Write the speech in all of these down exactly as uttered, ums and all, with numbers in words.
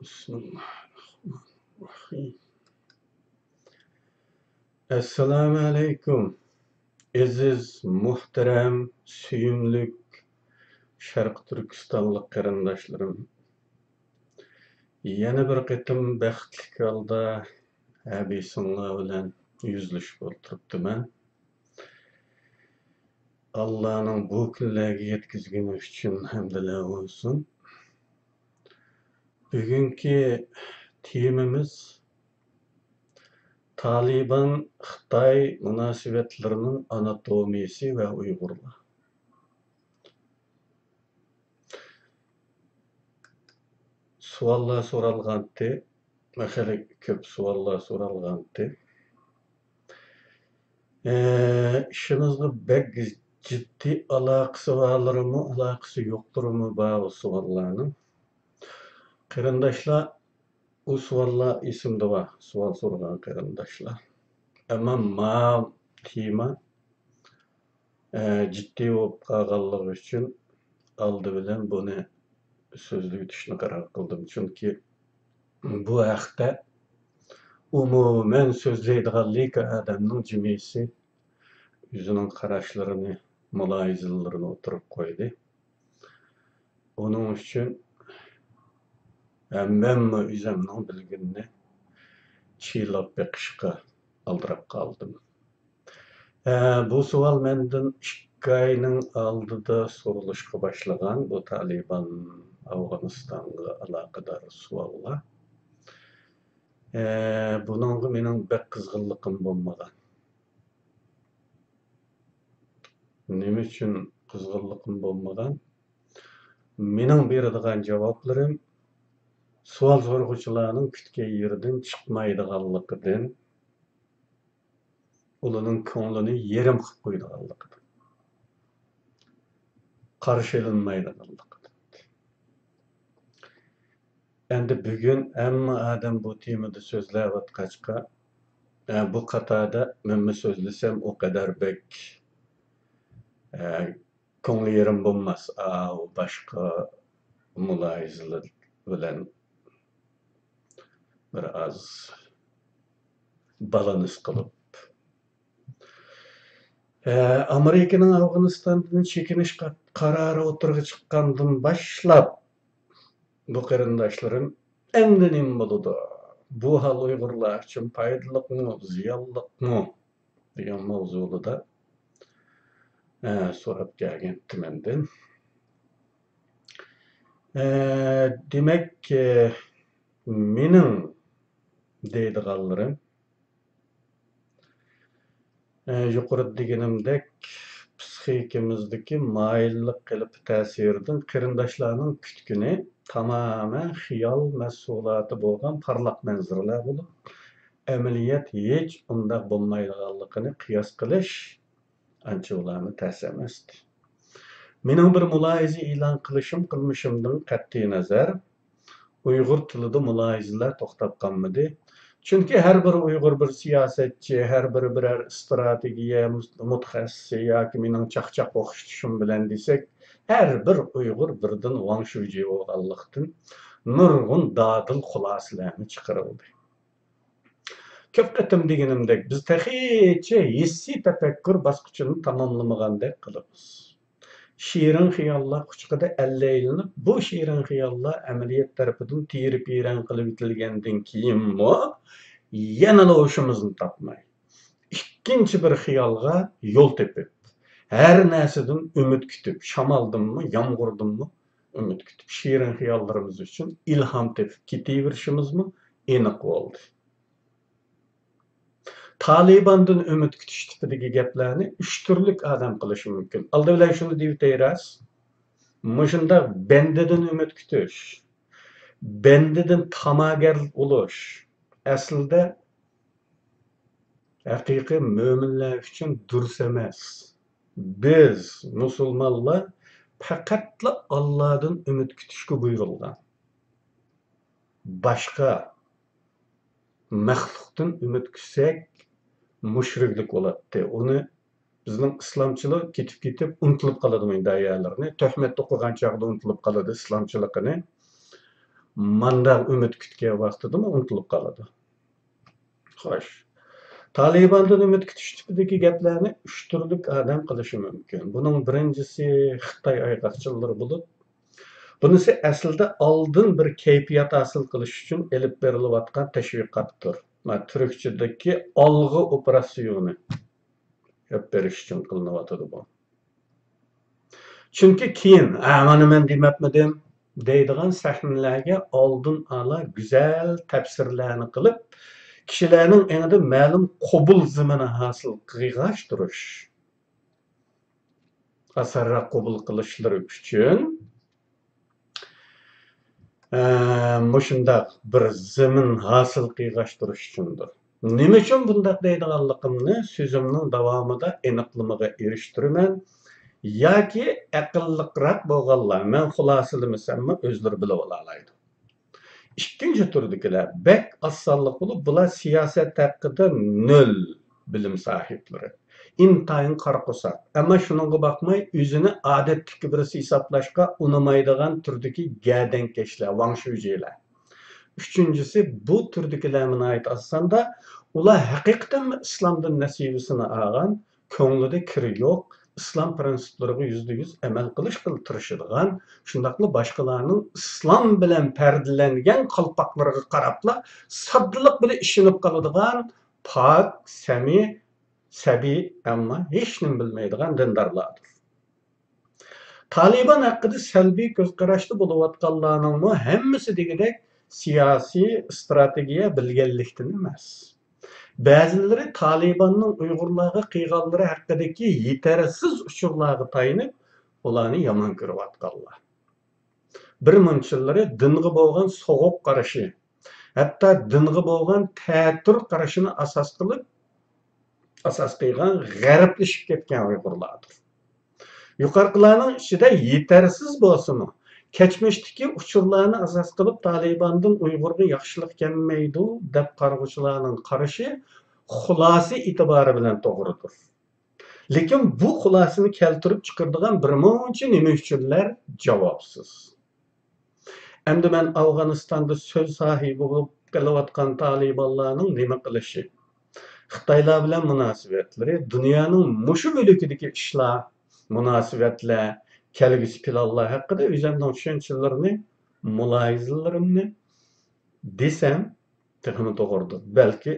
بىسمىللاھىررەھمانىررەھىم. ئەسسالامۇ ئەلەيكۇم، ئەزىز، مۇھتەرەم، سۆيۈملۈك شەرقىي تۈركىستانلىق قېرىنداشلىرىم. يەنە بىر قېتىم بەختلىك ھالدا ھەبىسىڭلار بىلەن يۈزلىشىپ ئولتۇرۇپتىمەن. ئاللانىڭ بۇ كۈنلەرگە يەتكۈزگىنى ئۈچۈن ھەمدىلەر بولسۇن. بۈگۈنكى تېمىمىز تالىبان-خىتاي مۇناسىۋەتلىرىنىڭ ئاناتومىيىسى ۋە ئۇيغۇرلار. سوئاللار سورالغانتى، خېلى كۆپ سوئاللار سورالغانتى. ئىشىمىزغا بەك جىددىي ئالاقىسى بارلىرىمۇ، ئالاقىسى يوقلىرىمۇ بار بۇ سوئاللارنىڭ. قېرىنداشلار، ئۇ سوئاللار ئېسىمدە بار، سوئال سورىغان قېرىنداشلار. ئەمما ما تېما، ئە، جىددىي بولۇپ قالغانلىقى ئۈچۈن ئالدى بىلەن بۇنى سۆزلىۋېتىشنى قارار قىلدىم. چۈنكى بۇ ھەقتە ئومۇمەن سۆزلەيدىغان لېكىن ئادەمنىڭ جىمىسى ئۆزىنىڭ قاراشلىرىنى، مۇلاھىزىلىرىنى ئوتتۇرىغا قويدى. ئۇنىڭ ئۈچۈن ھەممەممۇ ئۆزۈمنىڭ بىلگىنىنى چىلاپ بېقىشقا ئالدىراپ قالدىم. ھە، بۇ سوئال مەندىن ئىككى ئاينىڭ ئالدىدا سورىلىشقا باشلىغان، بۇ تالىبان ئافغانىستانغا ئالاقىدار سوئاللار. ھە، بۇنىڭغا مېنىڭ بەك قىزغىنلىقىم بولمىغان. نېمە ئۈچۈن قىزغىنلىقىم بولمىغان؟ مېنىڭ بېرىدىغان جاۋابلىرىم سوئال سورىغۇچىلارنىڭ كۈتكەن يېرىدىن چىقمايدىغانلىقىدىن، ئۇلارنىڭ كۆڭلىنى يېرىم قىلىپ قويىدىغانلىقىدىن، قارشى ئېلىنمايدىغانلىقىدىن. ئەمدى بۈگۈن ھەممە ئادەم بۇ تېمىدا سۆزلەۋاتقاچقا، ئە، بۇ قاتاردا مەنمۇ سۆزلىسەم ئۇ قەدەر بەك، ئە، كۆڭلى يېرىم بولماس. ئاۋۇ باشقا مۇلاھىزىلەر بىلەن بىر ئاز بالانس قىلىپ. ئە، ئامېرىكىنىڭ ئافغانىستاندىن چېكىنىش قا-، قارارى ئوتتۇرىغا چىققاندىن باشلاپ، بۇ قېرىنداشلىرىم، ئەمدى نېمە بولىدۇ؟ بۇ ھال ئۇيغۇرلار ئۈچۈن پايدىلىقمۇ، زىيانلىقمۇ؟ دېگەن ماۋزۇلىدا، ئە، سوراپ كەلگەنتى مەندىن. ئە، دېمەك، ئە، مېنىڭ دەيدىغانلىرىم، ئە، يۇقىرىدا دېگىنىمدەك، پىسخىكىمىزدىكى مايىللىق قېلىپى تەسىرىدىن قېرىنداشلارنىڭ كۈتكىنى تامامەن خىيال مەھسۇلاتى بولغان پارلاق مەنزىرىلەر بولۇپ، ئەمەلىيەت ھېچ ئۇنداق بولمايدىغانلىقىنى قىياس قىلىش ئانچە ئۇلارمۇ تەس ئەمەستى. مېنىڭ بىر مۇلاھىزە ئېلان قىلىشىم، قىلمىشىمدىن قەتئىينەزەر، ئۇيغۇر تىلىدا مۇلاھىزىلەر توختاپ قالمىدى. چۈنكى ھەر بىر ئۇيغۇر بىر سىياسەتچى، ھەر بىرى بىرەر ئىستراتېگىيە مۇتەخەسسىسى ياكى مېنىڭ چاقچاق ئوخشىتىشىم بىلەن دېسەك، ھەر بىر ئۇيغۇر بىردىن ۋاڭ شۇجى بولغانلىقتىن، نۇرغۇن دادىل خۇلاسىلەرنى چىقىرىۋالدى. كۆپ قېتىم دېگىنىمدەك، بىز تېخىچە ھېسسىي تەپەككۇر باسقۇچىنى تاماملىمىغاندەك قىلىمىز. شېرىن خىياللار قۇچىقىدا ئەللەيلىنىپ، بۇ شېرىن خىياللار ئەمەلىيەت تەرىپىدىن تېرە-پېرەن قىلىۋېتىلگەندىن كېيىنمۇ يەنىلا ھوشىمىزنى تاپماي، ئىككىنچى بىر خىيالغا يول تېپىپ، ھەر نەرسىدىن ئۈمىد كۈتۈپ، شامالدىنمۇ، يامغۇردىنمۇ ئۈمىد كۈتۈپ، شېرىن خىياللىرىمىز ئۈچۈن ئىلھام تېپىپ كېتىۋېرىشىمىزمۇ ئېنىق بولدى. تالىباندىن ئۈمىد كۈتۈش تىپىدىكى گەپلەرنى ئۈچ تۈرلۈك ئادەم قىلىشى مۇمكىن. ئالدى بىلەن شۇنى دېيىۋېتەي راست. مۇشۇنداق بەندىدىن ئۈمىد كۈتۈش، بەندىدىن تاماگەر بولۇش ئەسلىدە ھەقىقىي مۆمىنلەر ئۈچۈن دۇرۇس ئەمەس. بىز، مۇسۇلمانلار، پەقەتلا ئاللادىن ئۈمىد كۈتۈشكە بۇيرۇلغان. باشقا مەخلۇقتىن ئۈمىد كۈتسەك، مۇشرىكلىك بولاتتى. ئۇنى بىزنىڭ ئىسلامچىلار كېتىپ-كېتىپ ئۇنتۇلۇپ قالىدۇ مۇنداق يەرلىرىنى. تۆھمەتتە ئوقۇغان چاغدا ئۇنتۇلۇپ قالىدۇ ئىسلامچىلىقىنى. مانداق ئۈمىد كۈتكەن ۋاقتىدىمۇ ئۇنتۇلۇپ قالىدۇ. خوش. تالىباندىن ئۈمىد كۈتۈش تىپىدىكى گەپلەرنى ئۈچ تۈرلۈك ئادەم قىلىشى مۇمكىن. بۇنىڭ بىرىنچىسى خىتاي ئايغاقچىلىرى بولۇپ، بۇنىسى ئەسلىدە ئالدىن بىر كەيپىيات ھاسىل قىلىش ئۈچۈن ئېلىپ بېرىلىۋاتقان تەشۋىقاتتۇر. مانا تۈركچىدىكى ئالغۇ ئوپېراتسىيونى ئېلىپ بېرىش ئۈچۈن قىلىنىۋاتىدۇ بۇ. چۈنكى كېيىن، «ئە، مانا مەن دېمەپمىدىم» دەيدىغان سەھنىلەرگە ئالدىن ئالا گۈزەل تەپسىرلەرنى قىلىپ، كىشىلەرنىڭ ئېڭىدا مەلۇم قوبۇل زېمىنى ھاسىل قىلغاچ تۇرۇش، ئاسانراق قوبۇل قىلىشلىرى ئۈچۈن، ئە، مۇشۇنداق بىر زېمىن ھاسىل قىلغاچ تۇرۇش ئۈچۈندۇر. نېمە ئۈچۈن بۇنداق دەيدىغانلىقىمنى سۆزۈمنىڭ داۋامىدا ئېنىقلىمىغا ئېرىشتۈرىمەن. ياكى ئەقىللىقراق بولغانلار، مەن خۇلاسىلىمىسەممۇ ئۆزلىرى بىلىۋالالايدۇ. ئىككىنچى تۈردىكىلەر بەك ئاز سانلىق بولۇپ، بۇلار سىياسەت ھەققىدە نۆل بىلىم ساھىبلىرى. ئىنتايىن قارا قورساق. ئەمما شۇنىڭغا بارماي، ئۆزىنى ئادەتتىكى بىرسى ھېسابلاشقا ئۇنىمايدىغان تۈردىكى گەدەنكەشلەر، ۋاڭ شۈجىلەر. ئۈچىنچىسى، بۇ تۈردىكىلەرمۇ ناھايىتى ئاز ساندا. ئۇلار ھەقىقەتەنمۇ ئىسلامدىن نەسىۋىسىنى ئالغان، كۆڭلىدە كىرى يوق، ئىسلام پىرىنسىپلىرىغا يۈزدە يۈز ئەمەل قىلىشقا تىرىشىدىغان، شۇنداقلا باشقىلارنىڭ ئىسلام بىلەن پەردىلەنگەن قالپاقلىرىغا قاراپلا ساددىلىق بىلەن ئىشىنىپ قالىدىغان پاك، سەمىي، سەبىي، ئەمما ھېچنېمە بىلمەيدىغان دىندارلاردۇر. تالىبان ھەققىدە سەلبىي كۆز قاراشتا بولۇۋاتقانلارنىڭمۇ ھەممىسى دېگۈدەك سىياسىي ئىستراتېگىيە بىلگەنلىكتىن ئەمەس. بەزىلىرى تالىباننىڭ ئۇيغۇرلارغا قىلغانلىرى ھەققىدىكى يېتەرسىز ئۇچۇرلارغا تايىنىپ، ئۇلارنى يامان كۆرۈۋاتقانلار. بىر مۇنچىلىرى دىنغا بولغان سوغۇق قارىشى، ھەتتا دىنغا بولغان تەتۈر قارىشىنى ئاساس قىلىپ، ئاساس قىلغان غەربلىشىپ كەتكەن ئۇيغۇرلاردۇر. يۇقىرىقىلارنىڭ ئىچىدە يېتەرسىز بولسىمۇ، كەچمىشتىكى ئۇچۇرلارنى ئاساس قىلىپ تالىباندىن ئۇيغۇرغا ياخشىلىق كەلمەيدۇ دەپ قارىغۇچىلارنىڭ قارىشى خۇلاسە ئېتىبارى بىلەن توغرىدۇر. لېكىن بۇ خۇلاسىنى كەلتۈرۈپ چىقىرىدىغان بىر مۇنچە نېمە ئۈچۈنلەر جاۋابسىز. ئەمدى مەن ئافغانىستاندا سۆز ساھىبى بولۇپ قېلىۋاتقان تالىبانلارنىڭ نېمە قىلىشى، خىتايلار بىلەن مۇناسىۋەتلىرى، دۇنيانىڭ مۇشۇ بۆلىكىدىكى ئىشلار مۇناسىۋەتلەر، كەلگۈسى پىلانلار ھەققىدە ئۆزۈمنىڭ چۈشەنچىلىرىنى، مۇلاھىزىلىرىمنى دېسەم، تېخىمۇ توغرىدۇر. بەلكى،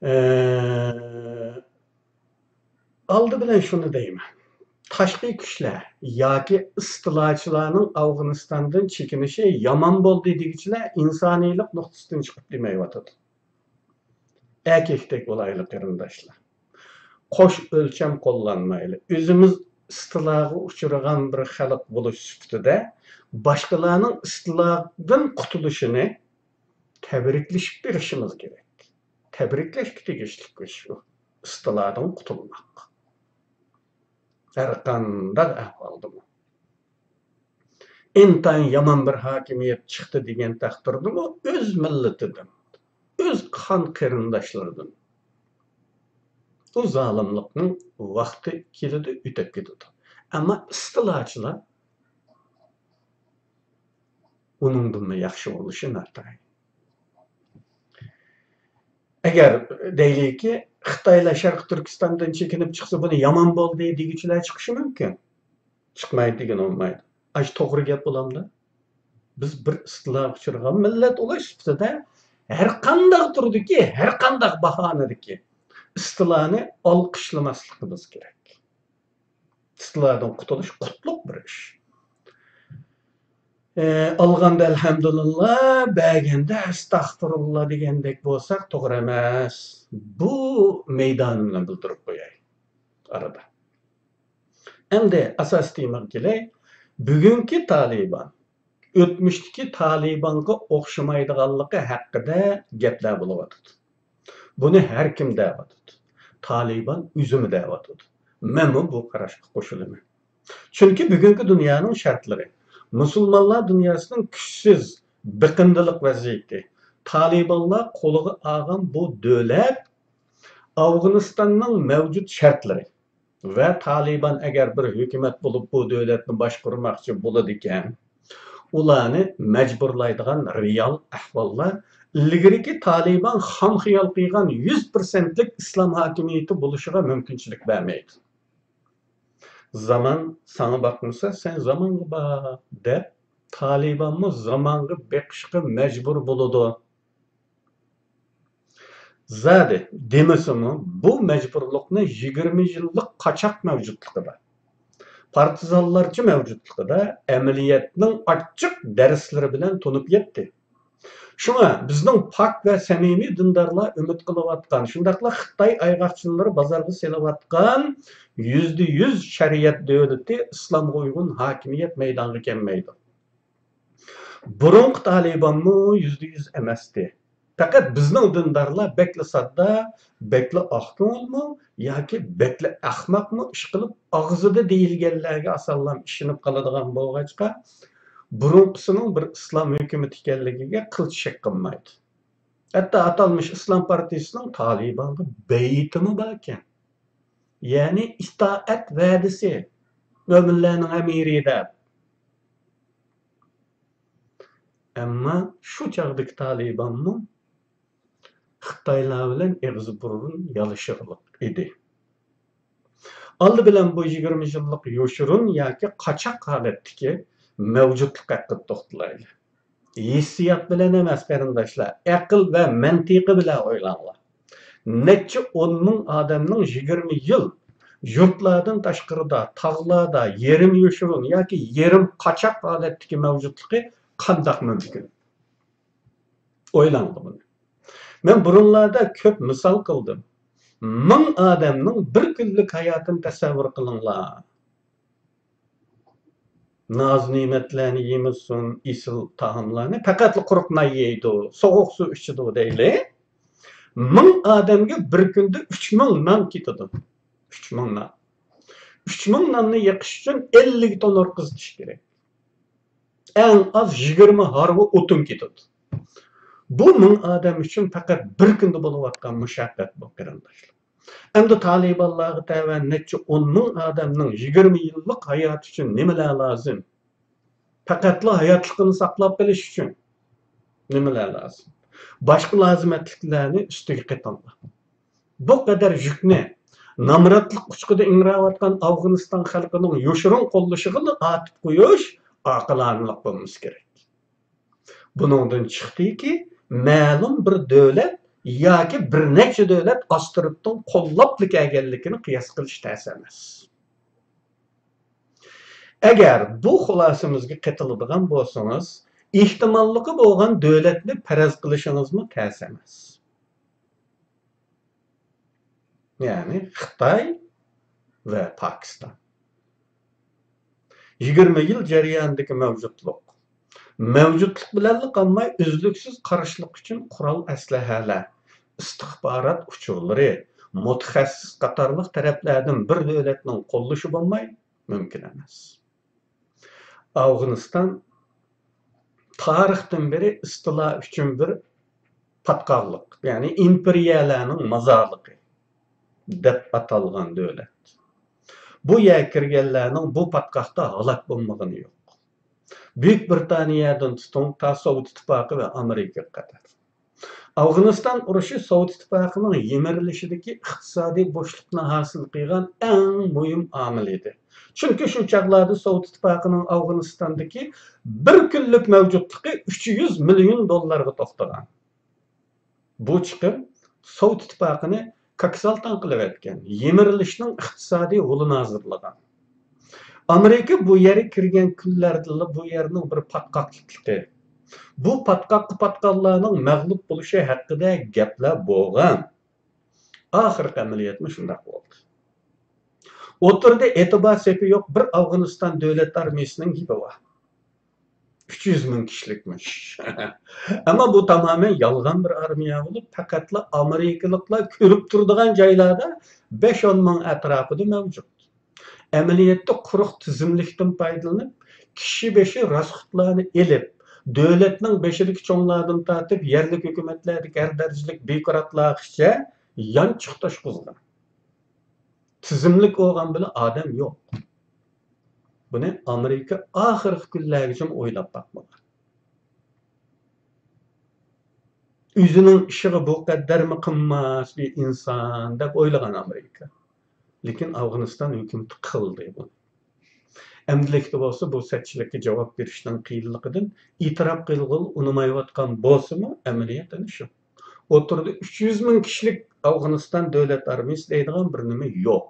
ئە، ئالدى بىلەن شۇنى دەيمەن. تاشقى كۈچلەر ياكى ئىستىلاچىلارنىڭ ئافغانىستاندىن چېكىنىشى يامان بولدى دېگۈچىلەر ئىنسانىيلىق نۇقتىسىدىن چىقىپ دېمەيۋاتىدۇ. ئەركەكتەك بولايلى، قېرىنداشلار. قوش ئۆلچەم قوللانمايلى. ئۆزىمىز ئىستىلاغا ئۇچرىغان بىر خەلق بولۇش سۈپىتىدە، باشقىلارنىڭ ئىستىلادىن قۇتۇلۇشىنى تەبرىكلىشىپ بېرىشىمىز كېرەك. تەبرىكلەشكە تېگىشلىك ئىش بۇ. ئىستىلادىن قۇتۇلماق. ھەرقانداق ئەھۋالدىمۇ. ئىنتايىن يامان بىر ھاكىمىيەت چىقتى دېگەن تەقدىردىمۇ ئۆز مىللىتىدىن، ئۆز قان قېرىنداشلىرىدىن. ئۇ زالىملىقنىڭ ۋاقتى كېلىدۇ، ئۆتۈپ كېتىدۇ. ئەمما ئىستىلاچىلار ئۇنىڭدىنمۇ ياخشى بولۇشى ناتايىن. ئەگەر دەيلىكى، خىتايلار شەرقىي تۈركىستاندىن چېكىنىپ چىقسا، بۇنى يامان بولدى دېگۈچىلەر چىقىشى مۇمكىن. چىقمايدۇ دېگىنى بولمايدۇ. ئاشۇ توغرا گەپ بولامدۇ؟ بىز بىر ئىستىلاغا ئۇچرىغان مىللەت بولۇش سۈپىتىدە ھەرقانداق تۈردىكى، ھەرقانداق باھانىدىكى ئىستىلانى ئالقىشلىماسلىقىمىز كېرەك. ئىستىلادىن قۇتۇلۇش قۇتلۇق بىر ئىش. ئالغاندا ئەلھەمدۇلىللا، بەرگەندە ئەستەغپۇرۇللا دېگەندەك بولساق توغرا ئەمەس. بۇ مەيدانىمنى بىلدۈرۈپ قوياي ئارىدا. ئەمدى ئاساسىي تېمىغا كېلەي. بۈگۈنكى تالىبان ئۆتمۈشتىكى تالىبانغا ئوخشىمايدىغانلىقى ھەققىدە گەپلەر بولۇۋاتىدۇ. بۇنى ھەر كىم دەۋاتىدۇ. تالىبان ئۆزىمۇ دەۋاتىدۇ. مەنمۇ بۇ قاراشقا قوشۇلىمەن. چۈنكى بۈگۈنكى دۇنيانىڭ شەرتلىرى، مۇسۇلمانلار دۇنياسىنىڭ كۈچسىز، بېقىندىلىق ۋەزىيىتى، تالىبانلار قولىغا ئالغان بۇ دۆلەت، ئافغانىستاننىڭ مەۋجۇت شەرتلىرى، ۋە تالىبان ئەگەر بىر ھۆكۈمەت بولۇپ بۇ دۆلەتنى باشقۇرماقچى بولىدىكەن، ئۇلارنى مەجبۇرلايدىغان رېئال ئەھۋاللار ئىلگىرىكى تالىبان خام خىيال قىلغان يۈز پىرسەنتلىك ئىسلام ھاكىمىيىتى بولۇشىغا مۇمكىنچىلىك بەرمەيدۇ. «زامان ساڭا باقمىسا، سەن زامانغا باق» دەپ، تالىبانمۇ زامانغا بېقىشقا مەجبۇر بولىدۇ. زادى دېمىسىمۇ، بۇ مەجبۇرلۇقنى يىگىرمە يىللىق قاچاق مەۋجۇتلۇقىدا، پارتىزانلارچە مەۋجۇتلۇقىدا ئەمەلىيەتنىڭ ئاچچىق دەرسلىرى بىلەن تونۇپ يەتتى. شۇڭا بىزنىڭ پاك ۋە سەمىمىي دىندارلار ئۈمىد قىلىۋاتقان، شۇنداقلا خىتاي ئايغاقچىلىرى بازارغا سېلىۋاتقان يۈزدە يۈز شەرىئەت دۆلىتى، ئىسلامغا ئۇيغۇن ھاكىمىيەت مەيدانغا كەلمەيدۇ. بۇرۇنقى تالىبانمۇ يۈزدە يۈز ئەمەستى. پەقەت بىزنىڭ دىندارلار بەكلا ساددا، بەكلا ئاق كۆڭۈلمۇ ياكى بەكلا ئەخمەقمۇ ئىشقىلىپ، ئاغزىدا دېيىلگەنلەرگە ئاسانلا ئىشىنىپ قالىدىغان بولغاچقا، بۇرۇنقىسىنىڭ بىر ئىسلام ھۆكۈمىتى ئىكەنلىكىگە قىلچە شەك قىلمايدۇ. ھەتتا ئاتالمىش ئىسلام پارتىيىسىنىڭ تالىبانغا بەيئىتىمۇ باركەن. يەنى ئىتائەت ۋەدىسى، مۆمىنلەرنىڭ ئەمىرى دەپ. ئەمما شۇ چاغدىكى تالىبانمۇ خىتايلار بىلەن ئېغىز بۇرۇن يالىشىقلىق ئىدى. ئالدى بىلەن بۇ يىگىرمە يىللىق يوشۇرۇن ياكى قاچاق ھالەتتىكى مەۋجۇتلۇق ھەققىدە توختىلايلى. ھېسسىيات بىلەن ئەمەس، قېرىنداشلار، ئەقىل ۋە مەنتىقى بىلەن ئويلاڭلار. نەچچە ئون مىڭ ئادەمنىڭ يىگىرمە يىل يۇرتلاردىن تاشقىرىدا، تاغلاردا يېرىم يوشۇرۇن ياكى يېرىم قاچاق ھالەتتىكى مەۋجۇتلۇقى قانداق مۇمكىن؟ ئويلاڭلار بۇنى. مەن بۇرۇنلاردا كۆپ مىسال قىلدىم. مىڭ ئادەمنىڭ بىر كۈنلۈك ھاياتىنى تەسەۋۋۇر قىلىڭلار. ناز-نېمەتلەرنى يېمىسۇن، ئېسىل تائاملارنى، پەقەتلا قۇرۇق نان يەيدۇ، سوغۇق سۇ ئىچىدۇ دەيلى. مىڭ ئادەمگە بىر كۈندە ئۈچ مىڭ نان كېتىدۇ. ئۈچ مىڭ نان. ئۈچ مىڭ ناننى يېقىش ئۈچۈن ئەللىك تونۇر قىزىتىش كېرەك. ئەڭ ئاز يىگىرمە ھارۋا ئوتۇن كېتىدۇ. بۇ مىڭ ئادەم ئۈچۈن پەقەت بىر كۈندە بولۇۋاتقان مۇشەققەت بۇ، قېرىنداشلار. ئەمدى تالىبانلارغا تەۋە نەچچە ئون مىڭ ئادەمنىڭ يىگىرمە يىللىق ھاياتى ئۈچۈن نېمىلەر لازىم؟ پەقەتلا ھاياتلىقىنى ساقلاپ قېلىش ئۈچۈن نېمىلەر لازىم؟ باشقا لازىمەتلىكلەرنى ئۈستىگە قېتىڭلار. بۇ قەدەر يۈكنى، نامراتلىق قۇچىقىدا ئىڭراۋاتقان ئافغانىستان خەلقىنىڭ يوشۇرۇن قوللىشىغىلا ئارتىپ قويۇش ئاقىلانىلىق بولمىسا كېرەك. بۇنىڭدىن چىقتىكى، مەلۇم بىر دۆلەت ياكى بىر نەچچە دۆلەت ئاستىرتتىن قوللاپلا كەلگەنلىكىنى قىياس قىلىش تەس ئەمەس. ئەگەر بۇ خۇلاسىمىزگە قېتىلىدىغان بولسىڭىز، ئېھتىماللىقى بولغان دۆلەتنى پەرەز قىلىشىڭىزمۇ تەس ئەمەس. يەنى خىتاي ۋە پاكىستان. يىگىرمە يىل جەريانىدىكى مەۋجۇتلۇق. مەۋجۇتلۇق بىلەنلا قالماي، ئۈزلۈكسىز قارشىلىق ئۈچۈن قورال ئەسلىھەلەر، ئىستىخبارات ئۇچۇرلىرى، مۇتەخەسسىس قاتارلىق تەرەپلەردىن بىر دۆلەتنىڭ قوللىشى بولماي مۇمكىن ئەمەس. ئافغانىستان تارىختىن بېرى ئىستىلا ئۈچۈن بىر پاتقاقلىق، يەنى ئىمپېرىيەلەرنىڭ مازارلىقى دەپ ئاتالغان دۆلەت. بۇ يەرگە كىرگەنلەرنىڭ بۇ پاتقاقتا ھالاك بولمىغىنى يوق. بۈيۈك بىرىتانىيەدىن تۇتۇڭ، تا سوۋېت ئىتتىپاقى ۋە ئامېرىكىغا قەدەر. ئافغانىستان ئۇرۇشى سوۋېت ئىتتىپاقىنىڭ يىمىرىلىشىدىكى ئىقتىسادىي بوشلۇقنى ھاسىل قىلغان ئەڭ مۇھىم ئامىل ئىدى. چۈنكى شۇ چاغلاردا سوۋېت ئىتتىپاقىنىڭ ئافغانىستاندىكى بىر كۈنلۈك مەۋجۇتلۇقى ئۈچ يۈز مىليون دوللارغا توختىغان. بۇ چىقىم سوۋېت ئىتتىپاقىنى كاكسالتاڭ قىلىۋەتكەن، يىمىرىلىشنىڭ ئىقتىسادىي ھولىنى ھازىرلىغان. ئامېرىكا بۇ يەرگە كىرگەن كۈنلەردىلا بۇ يەرنىڭ بىر پاتقاقلىقلىقى، بۇ پاتقاققا پاتقانلارنىڭ مەغلۇپ بولۇشى ھەققىدە گەپلەر بولغان. ئاخىرقى ئەمەلىيەتمۇ شۇنداق بولدى. ئوتتۇرىدا ئېتىبار سېپى يوق بىر ئافغانىستان دۆلەت ئارمىيىسىنىڭ گېپى بار. ئۈچ يۈز مىڭ كىشىلىكمىش. ئەمما بۇ تامامەن يالغان بىر ئارمىيە بولۇپ، پەقەتلا ئامېرىكىلىقلار كۆرۈپ تۇرىدىغان جايلاردا بەش ئون مىڭ ئەتراپىدا مەۋجۇت. ئەمەلىيەتتە قۇرۇق تىزىملىكتىن پايدىلىنىپ، كىشى بېشى راسخوتلارنى ئېلىپ، دۆلەتنىڭ بېشىدىكى چوڭلاردىن تارتىپ يەرلىك ھۆكۈمەتلەردىكى ھەر دەرىجىلىك بيۇروكراتلارغىچە يانچۇق توشقۇزغان. تىزىملىك بولغان بىلەن ئادەم يوق. بۇنى ئامېرىكا ئاخىرقى كۈنلەرگىچە ئويلاپ باقمىغان. ئۆزىنىڭ ئىشىغا بۇ قەدەرمۇ قىمماس بىر ئىنسان دەپ ئويلىغان ئامېرىكا. لېكىن ئافغانىستان ھۆكۈمىتى قىلدى بۇنى. ئەمدىلىكتە بولسا بۇ سەتچىلىككە جاۋاب بېرىشنىڭ قىيىنلىقىدىن ئېتىراپ قىلغىلى ئۇنىمايۋاتقان بولسىمۇ، ئەمەلىيەت ئەنە شۇ. ئوتتۇرىدا ئۈچ يۈز مىڭ كىشىلىك ئافغانىستان دۆلەت ئارمىيىسى دەيدىغان بىر نېمە يوق.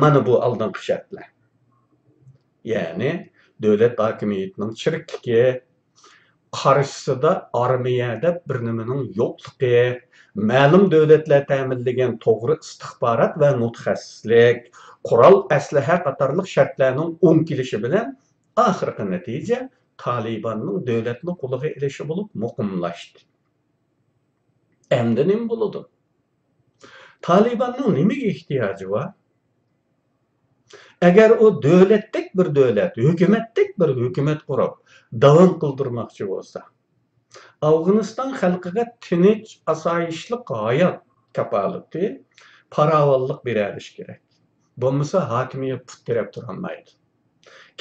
مانا بۇ ئالدىنقى شەرتلەر. يەنى دۆلەت ھاكىمىيىتىنىڭ چىرىكلىكى، قارشىسىدا ئارمىيە دەپ بىر نېمىنىڭ يوقلۇقى، مەلۇم دۆلەتلەر تەمىنلىگەن توغرا ئىستىخبارات ۋە مۇتەخەسسىسلىك، قورال ئەسلىھە قاتارلىق شەرتلەرنىڭ ئوڭ كېلىشى بىلەن ئاخىرقى نەتىجە تالىباننىڭ دۆلەتنى قولىغا ئېلىشى بولۇپ مۇقىملاشتى. ئەمدى نېمە بولىدۇ؟ تالىباننىڭ نېمىگە ئېھتىياجى بار؟ ئەگەر ئۇ دۆلەتتەك بىر دۆلەت، ھۆكۈمەتتەك بىر ھۆكۈمەت قۇرۇپ، داۋام قىلدۇرماقچى بولسا، ئافغانىستان خەلقىگە تىنچ، ئاسايىشلىق ھايات كاپالىتى، پاراۋانلىق بېرەلىشى كېرەك. بولمىسا ھاكىمىيەت پۇت تىرەپ تۇرالمايدۇ.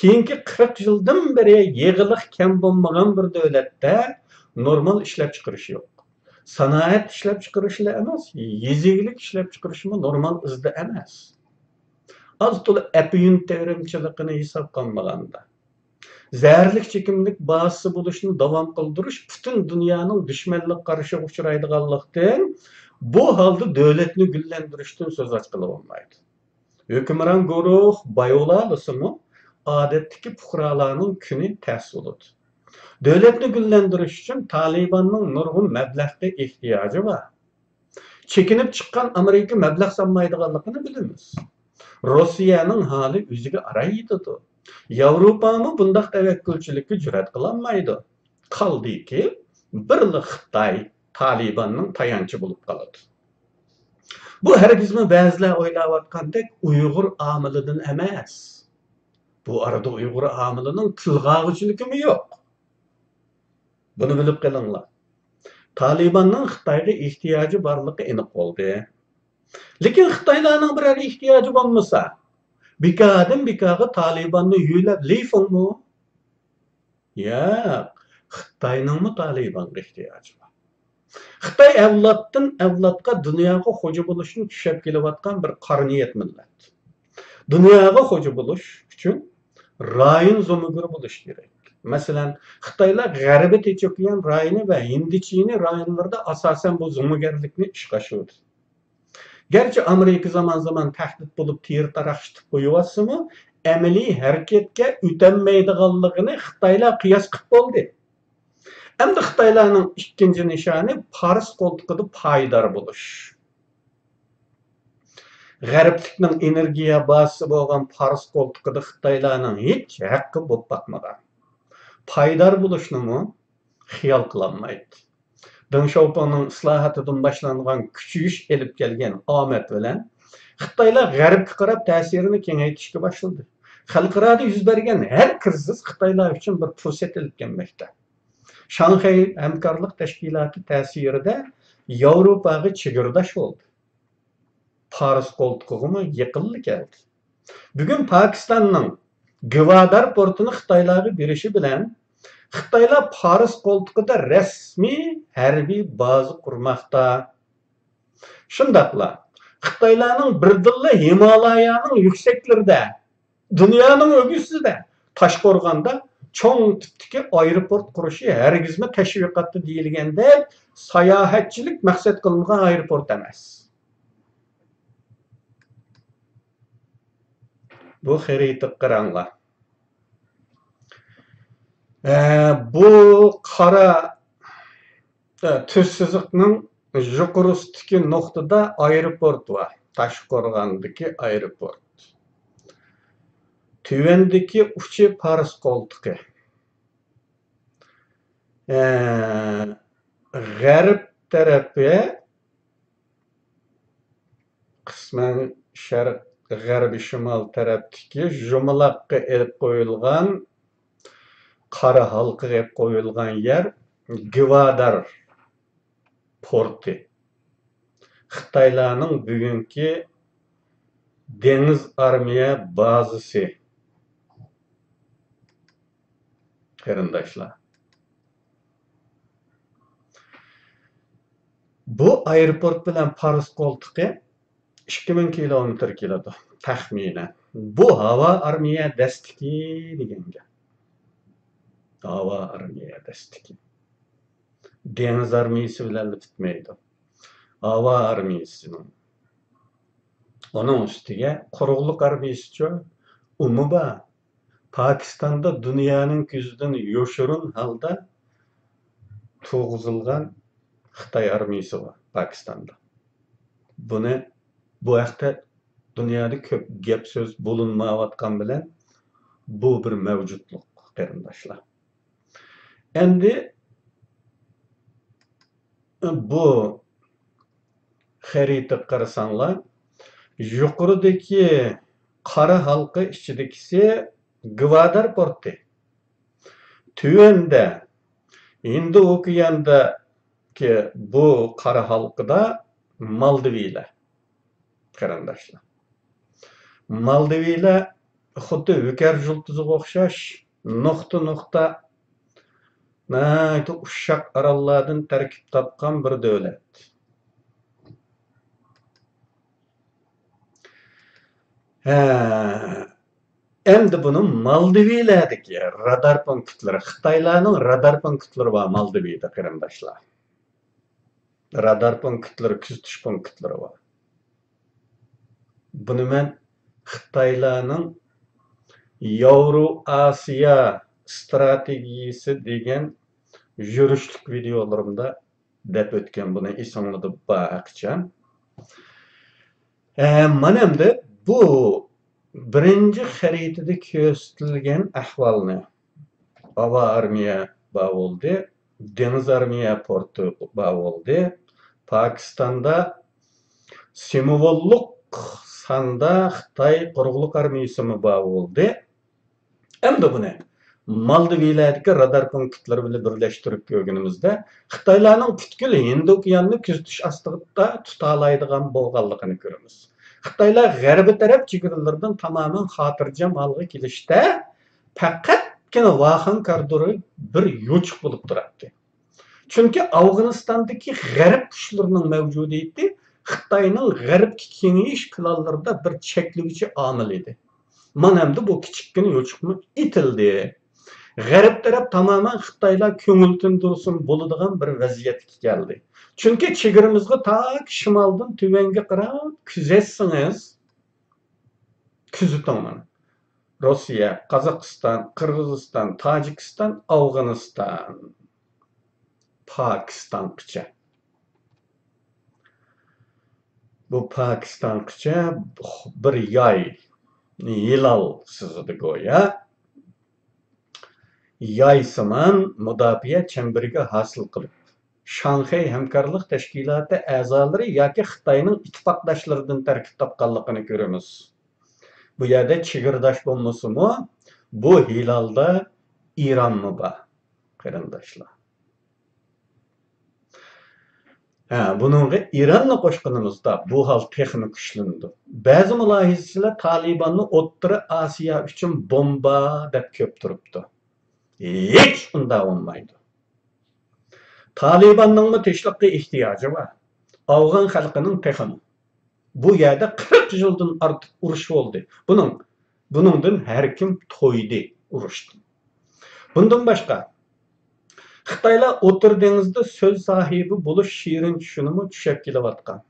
كېيىنكى قىرىق يىلدىن بېرى يېغىلىق كەم بولمىغان بىر دۆلەتتە نورمال ئىشلەپچىقىرىش يوق. سانائەت ئىشلەپچىقىرىشلا ئەمەس، يېزا ئىگىلىك ئىشلەپچىقىرىشمۇ نورمال ئىزدا ئەمەس. ئاز تولا ئەپيۈن تېرىمچىلىقىنى ھېسابقا ئالمىغاندا، زەھەرلىك چېكىملىك بازىسى بولۇشنى داۋام قىلدۇرۇش پۈتۈن دۇنيانىڭ دۈشمەنلىك قارىشىغا ئۇچرايدىغانلىقتىن، بۇ ھالدا دۆلەتنى گۈللەندۈرۈشتىن سۆز ئاچقىلى بولمايدۇ. ھۆكۈمران گۇرۇھ باي بولالىسىمۇ، ئادەتتىكى پۇقرالارنىڭ كۈنى تەس بولىدۇ. دۆلەتنى گۈللەندۈرۈش ئۈچۈن تالىباننىڭ نۇرغۇن مەبلەغكە ئېھتىياجى بار. چېكىنىپ چىققان ئامېرىكا مەبلەغ سالمايدىغانلىقىنى بىلىمىز. روسىيەنىڭ ھالى ئۆزىگە ئاراي يېتىدۇ. ياۋروپامۇ بۇنداق تەۋەككۈلچىلىككە جۈرئەت قىلالمايدۇ. قالدىكى بىرلا خىتاي تالىباننىڭ تايانچى بولۇپ قالىدۇ. بۇ ھەرگىزمۇ بەزىلەر ئويلاۋاتقاندەك ئۇيغۇر ئامىلىدىن ئەمەس. بۇ ئارىدا ئۇيغۇر ئامىلىنىڭ تىلغا ئالغۇچىلىكىمۇ يوق. بۇنى بىلىپ قېلىڭلار. تالىباننىڭ خىتايغا ئېھتىياجى بارلىقى ئېنىق بولدى. لېكىن خىتايلارنىڭ بىرەر ئېھتىياجى بولمىسا، بىكاردىن بىكارغا تالىباننى يۆلەپ لېفىڭمۇ؟ ياق، خىتاينىڭمۇ تالىبانغا ئېھتىياجى بار. خىتاي ئەۋلادتىن ئەۋلادقا دۇنياغا خوجا بولۇشنى چۈشەپ كېلىۋاتقان بىر قارا نىيەت مىللەت. دۇنياغا خوجا بولۇش ئۈچۈن رايون زومىگىرى بولۇش كېرەك. مەسىلەن، خىتايلار غەربىي تىنچ ئوكيان رايونى ۋە ھىندى چىنى رايونلىرىدا ئاساسەن بۇ زومىگەرلىكنى ئىشقا ئاشۇردى. گەرچە ئامېرىكا زامان-زامان تەھدىت بولۇپ تېرە تاراقشىتىپ قويۇۋاتسىمۇ، ئەمەلىي ھەرىكەتكە ئۆتەلمەيدىغانلىقىنى خىتايلار قىياس قىلىپ بولدى. ئەمدى خىتايلارنىڭ ئىككىنچى نىشانى پارس قولتۇقىدا پايدار بولۇش. غەربلىكنىڭ ئېنېرگىيە بازىسى بولغان پارس قولتۇقىدا خىتايلارنىڭ ھېچ ھەققى بولۇپ باقمىغان. پايدار بولۇشنىمۇ خىيال قىلالمايتتى. دېڭ شياۋپىڭنىڭ ئىسلاھاتىدىن باشلانغان كۈچىيىش ئېلىپ كەلگەن ئامەت بىلەن خىتايلار غەربكە قاراپ تەسىرىنى كېڭەيتىشكە باشلىدى. خەلقئارادا يۈز بەرگەن ھەر كىرىزىس خىتايلار ئۈچۈن بىر پۇرسەت ئېلىپ كەلمەكتە. شاڭخەي ھەمكارلىق تەشكىلاتى تەسىرىدە ياۋروپاغا چېگرىداش بولدى. پارس قولتۇقىغىمۇ يېقىنلا كەلدى. بۈگۈن پاكىستاننىڭ گۋادار پورتىنى خىتايلارغا بېرىشى بىلەن خىتايلار پارس قولتۇقىدا رەسمىي ھەربىي بازا قۇرماقتا. شۇنداقلا خىتايلارنىڭ بىردىنلا ھىمالايانىڭ يۈكسەكلىرىدە، دۇنيانىڭ ئۆگزىسىدە، تاشقورغاندا چوڭ تىپتىكى ئايروپورت قۇرۇشى ھەرگىزمۇ تەشۋىقاتتا دېيىلگەندەك ساياھەتچىلىك مەقسەت قىلىنغان ئايروپورت ئەمەس. بۇ خەرىتىگە قاراڭلار. ئە، بۇ قارا، ئە، تۈز سىزىقنىڭ يۇقىرىسىدىكى نۇقتىدا ئايروپورت بار. تاشقورغاندىكى ئايروپورت. تۆۋەندىكى ئۇچى پارس قولتۇقى. ئە، غەرب تەرەپى قىسمەن شەرق، غەربىي شىمال تەرەپتىكى يۇمىلاققا ئېلىپ قويۇلغان، قارا ھالقىغا ئېلىپ قويۇلغان يەر گۋادار پورتى. خىتايلارنىڭ بۈگۈنكى دېڭىز ئارمىيە بازىسى. قېرىنداشلار، بۇ ئايروپورت بىلەن پارس قولتۇقى ئىككى مىڭ كىلومېتىر كېلىدۇ، تەخمىنەن. بۇ ھاۋا ئارمىيە دەستىكى دېگەن گەپ. ھاۋا ئارمىيە دەستىكى. دېڭىز ئارمىيىسى بىلەنلا پۈتمەيدۇ. ھاۋا ئارمىيىسىنىڭ. ئۇنىڭ ئۈستىگە قۇرۇقلۇق ئارمىيىسىچۇ؟ ئۇمۇ بار. پاكىستاندا دۇنيانىڭ كۆزىدىن يوشۇرۇن ھالدا تۇرغۇزۇلغان خىتاي ئارمىيىسى بار پاكىستاندا. بۇنى، بۇ ھەقتە دۇنيادا كۆپ گەپ سۆز بولۇنمايۋاتقان بىلەن، بۇ بىر مەۋجۇتلۇق، قېرىنداشلار. ئەمدى بۇ خەرىتىگە قارىساڭلار، يۇقىرىدىكى قارا ھالقا ئىچىدىكىسى گۋادار پورتى. تۆۋەندە ھىندى ئوكياندىكى بۇ قارا ھالقىدا مالدىۋىلەر، قېرىنداشلار. مالدىۋىلەر خۇددى ھۆكەر يۇلتۇزىغا ئوخشاش نۇقتا-نۇقتا ناھايىتى ئۇششاق ئاراللاردىن تەركىب تاپقان بىر دۆلەت. ھە، ئەمدى بۇنىڭ مالدىۋىلەردىكى رادار پونكىتلىرى، خىتايلارنىڭ رادار پونكىتلىرى بار مالدىۋىدا، قېرىنداشلار. رادار پونكىتلىرى، كۆزىتىش پونكىتلىرى بار. بۇنى مەن خىتايلارنىڭ ياۋرو ئاسىيا ئىستراتېگىيىسى دېگەن يۈرۈشلۈك ۋىدېئولىرىمدا دەپ ئۆتكەن، بۇنى ئېسىڭلاردا بار ھەقىچان. ئە، مانا ئەمدى بۇ بىرىنچى خەرىتىدە كۆرسىتىلگەن ئەھۋالنى، ھاۋا ئارمىيە بار بولدى، دېڭىز ئارمىيە پورتى بار بولدى. پاكىستاندا سىمۋوللۇق ساندا خىتاي قۇرۇقلۇق ئارمىيىسىمۇ بار بولدى. ئەمدى بۇنى مالدىۋىلەردىكى رادار پونكىتلىرى بىلەن بىرلەشتۈرۈپ كۆرگىنىمىزدە، خىتايلارنىڭ پۈتكۈل ھىندى ئوكيانىنى كۆزىتىش ئاستىدا تۇتالايدىغان بولغانلىقىنى كۆرىمىز. خىتايلار غەربىي تەرەپ چېگرىلىرىدىن تامامەن خاتىرجەم ھالغا كېلىشتە، پەقەتكىنە ۋاخان كارىدورى بىر يوچۇق بولۇپ تۇراتتى. چۈنكى ئافغانىستاندىكى غەرب كۈچلىرىنىڭ مەۋجۇدىيىتى خىتاينىڭ غەربكە كېڭىيىش پىلانلىرىدا بىر چەكلىگۈچى ئامىل ئىدى. مانا ئەمدى بۇ كىچىككىنە يوچۇقمۇ ئېتىلدى. غەرب تەرەپ تامامەن خىتايلار كۆڭۈل تىندۇرسۇن بولىدىغان بىر ۋەزىيەتكە كەلدى. چۈنكى چېگرىمىزغا تاكى شىمالدىن تۆۋەنگە قاراپ كۆزەتسىڭىز، كۆزىتىڭ مانا. روسىيە، قازاقىستان، قىرغىزىستان، تاجىكىستان، ئافغانىستان، پاكىستانغىچە. بۇ پاكىستانغىچە بىر ياي، ھىلال سىزىدۇ گويا. يايسىمان مۇداپىئە چەمبىرىكى ھاسىل قىلىپ، شاڭخەي ھەمكارلىق تەشكىلاتى ئەزالىرى ياكى خىتاينىڭ ئىتتىپاقداشلىرىدىن تەركىب تاپقانلىقىنى كۆرىمىز. بۇ يەردە چېگرىداش بولمىسىمۇ، بۇ ھىلالدا ئىرانمۇ بار، قېرىنداشلار. ھە، بۇنىڭغا ئىراننى قوشقىنىمىزدا، بۇ ھال تېخىمۇ كۈچلىنىدۇ. بەزى مۇلاھىزىچىلەر تالىباننى ئوتتۇرا ئاسىيا ئۈچۈن بومبا دەپ كۆپ تۇرۇپتۇ. ھېچ ئۇنداق بولمايدۇ. تالىباننىڭمۇ تىنچلىققا ئېھتىياجى بار. ئافغان خەلقىنىڭ تېخىمۇ. بۇ يەردە قىرىق يىلدىن ئارتۇق ئۇرۇش بولدى. بۇنىڭ، بۇنىڭدىن ھەر كىم تويدى ئۇرۇشتىن. بۇندىن باشقا، خىتايلار ئوتتۇرا دېڭىزدا سۆز ساھىبى بولۇش شېرىن چۈشىنىمۇ چۈشەپ كېلىۋاتقان.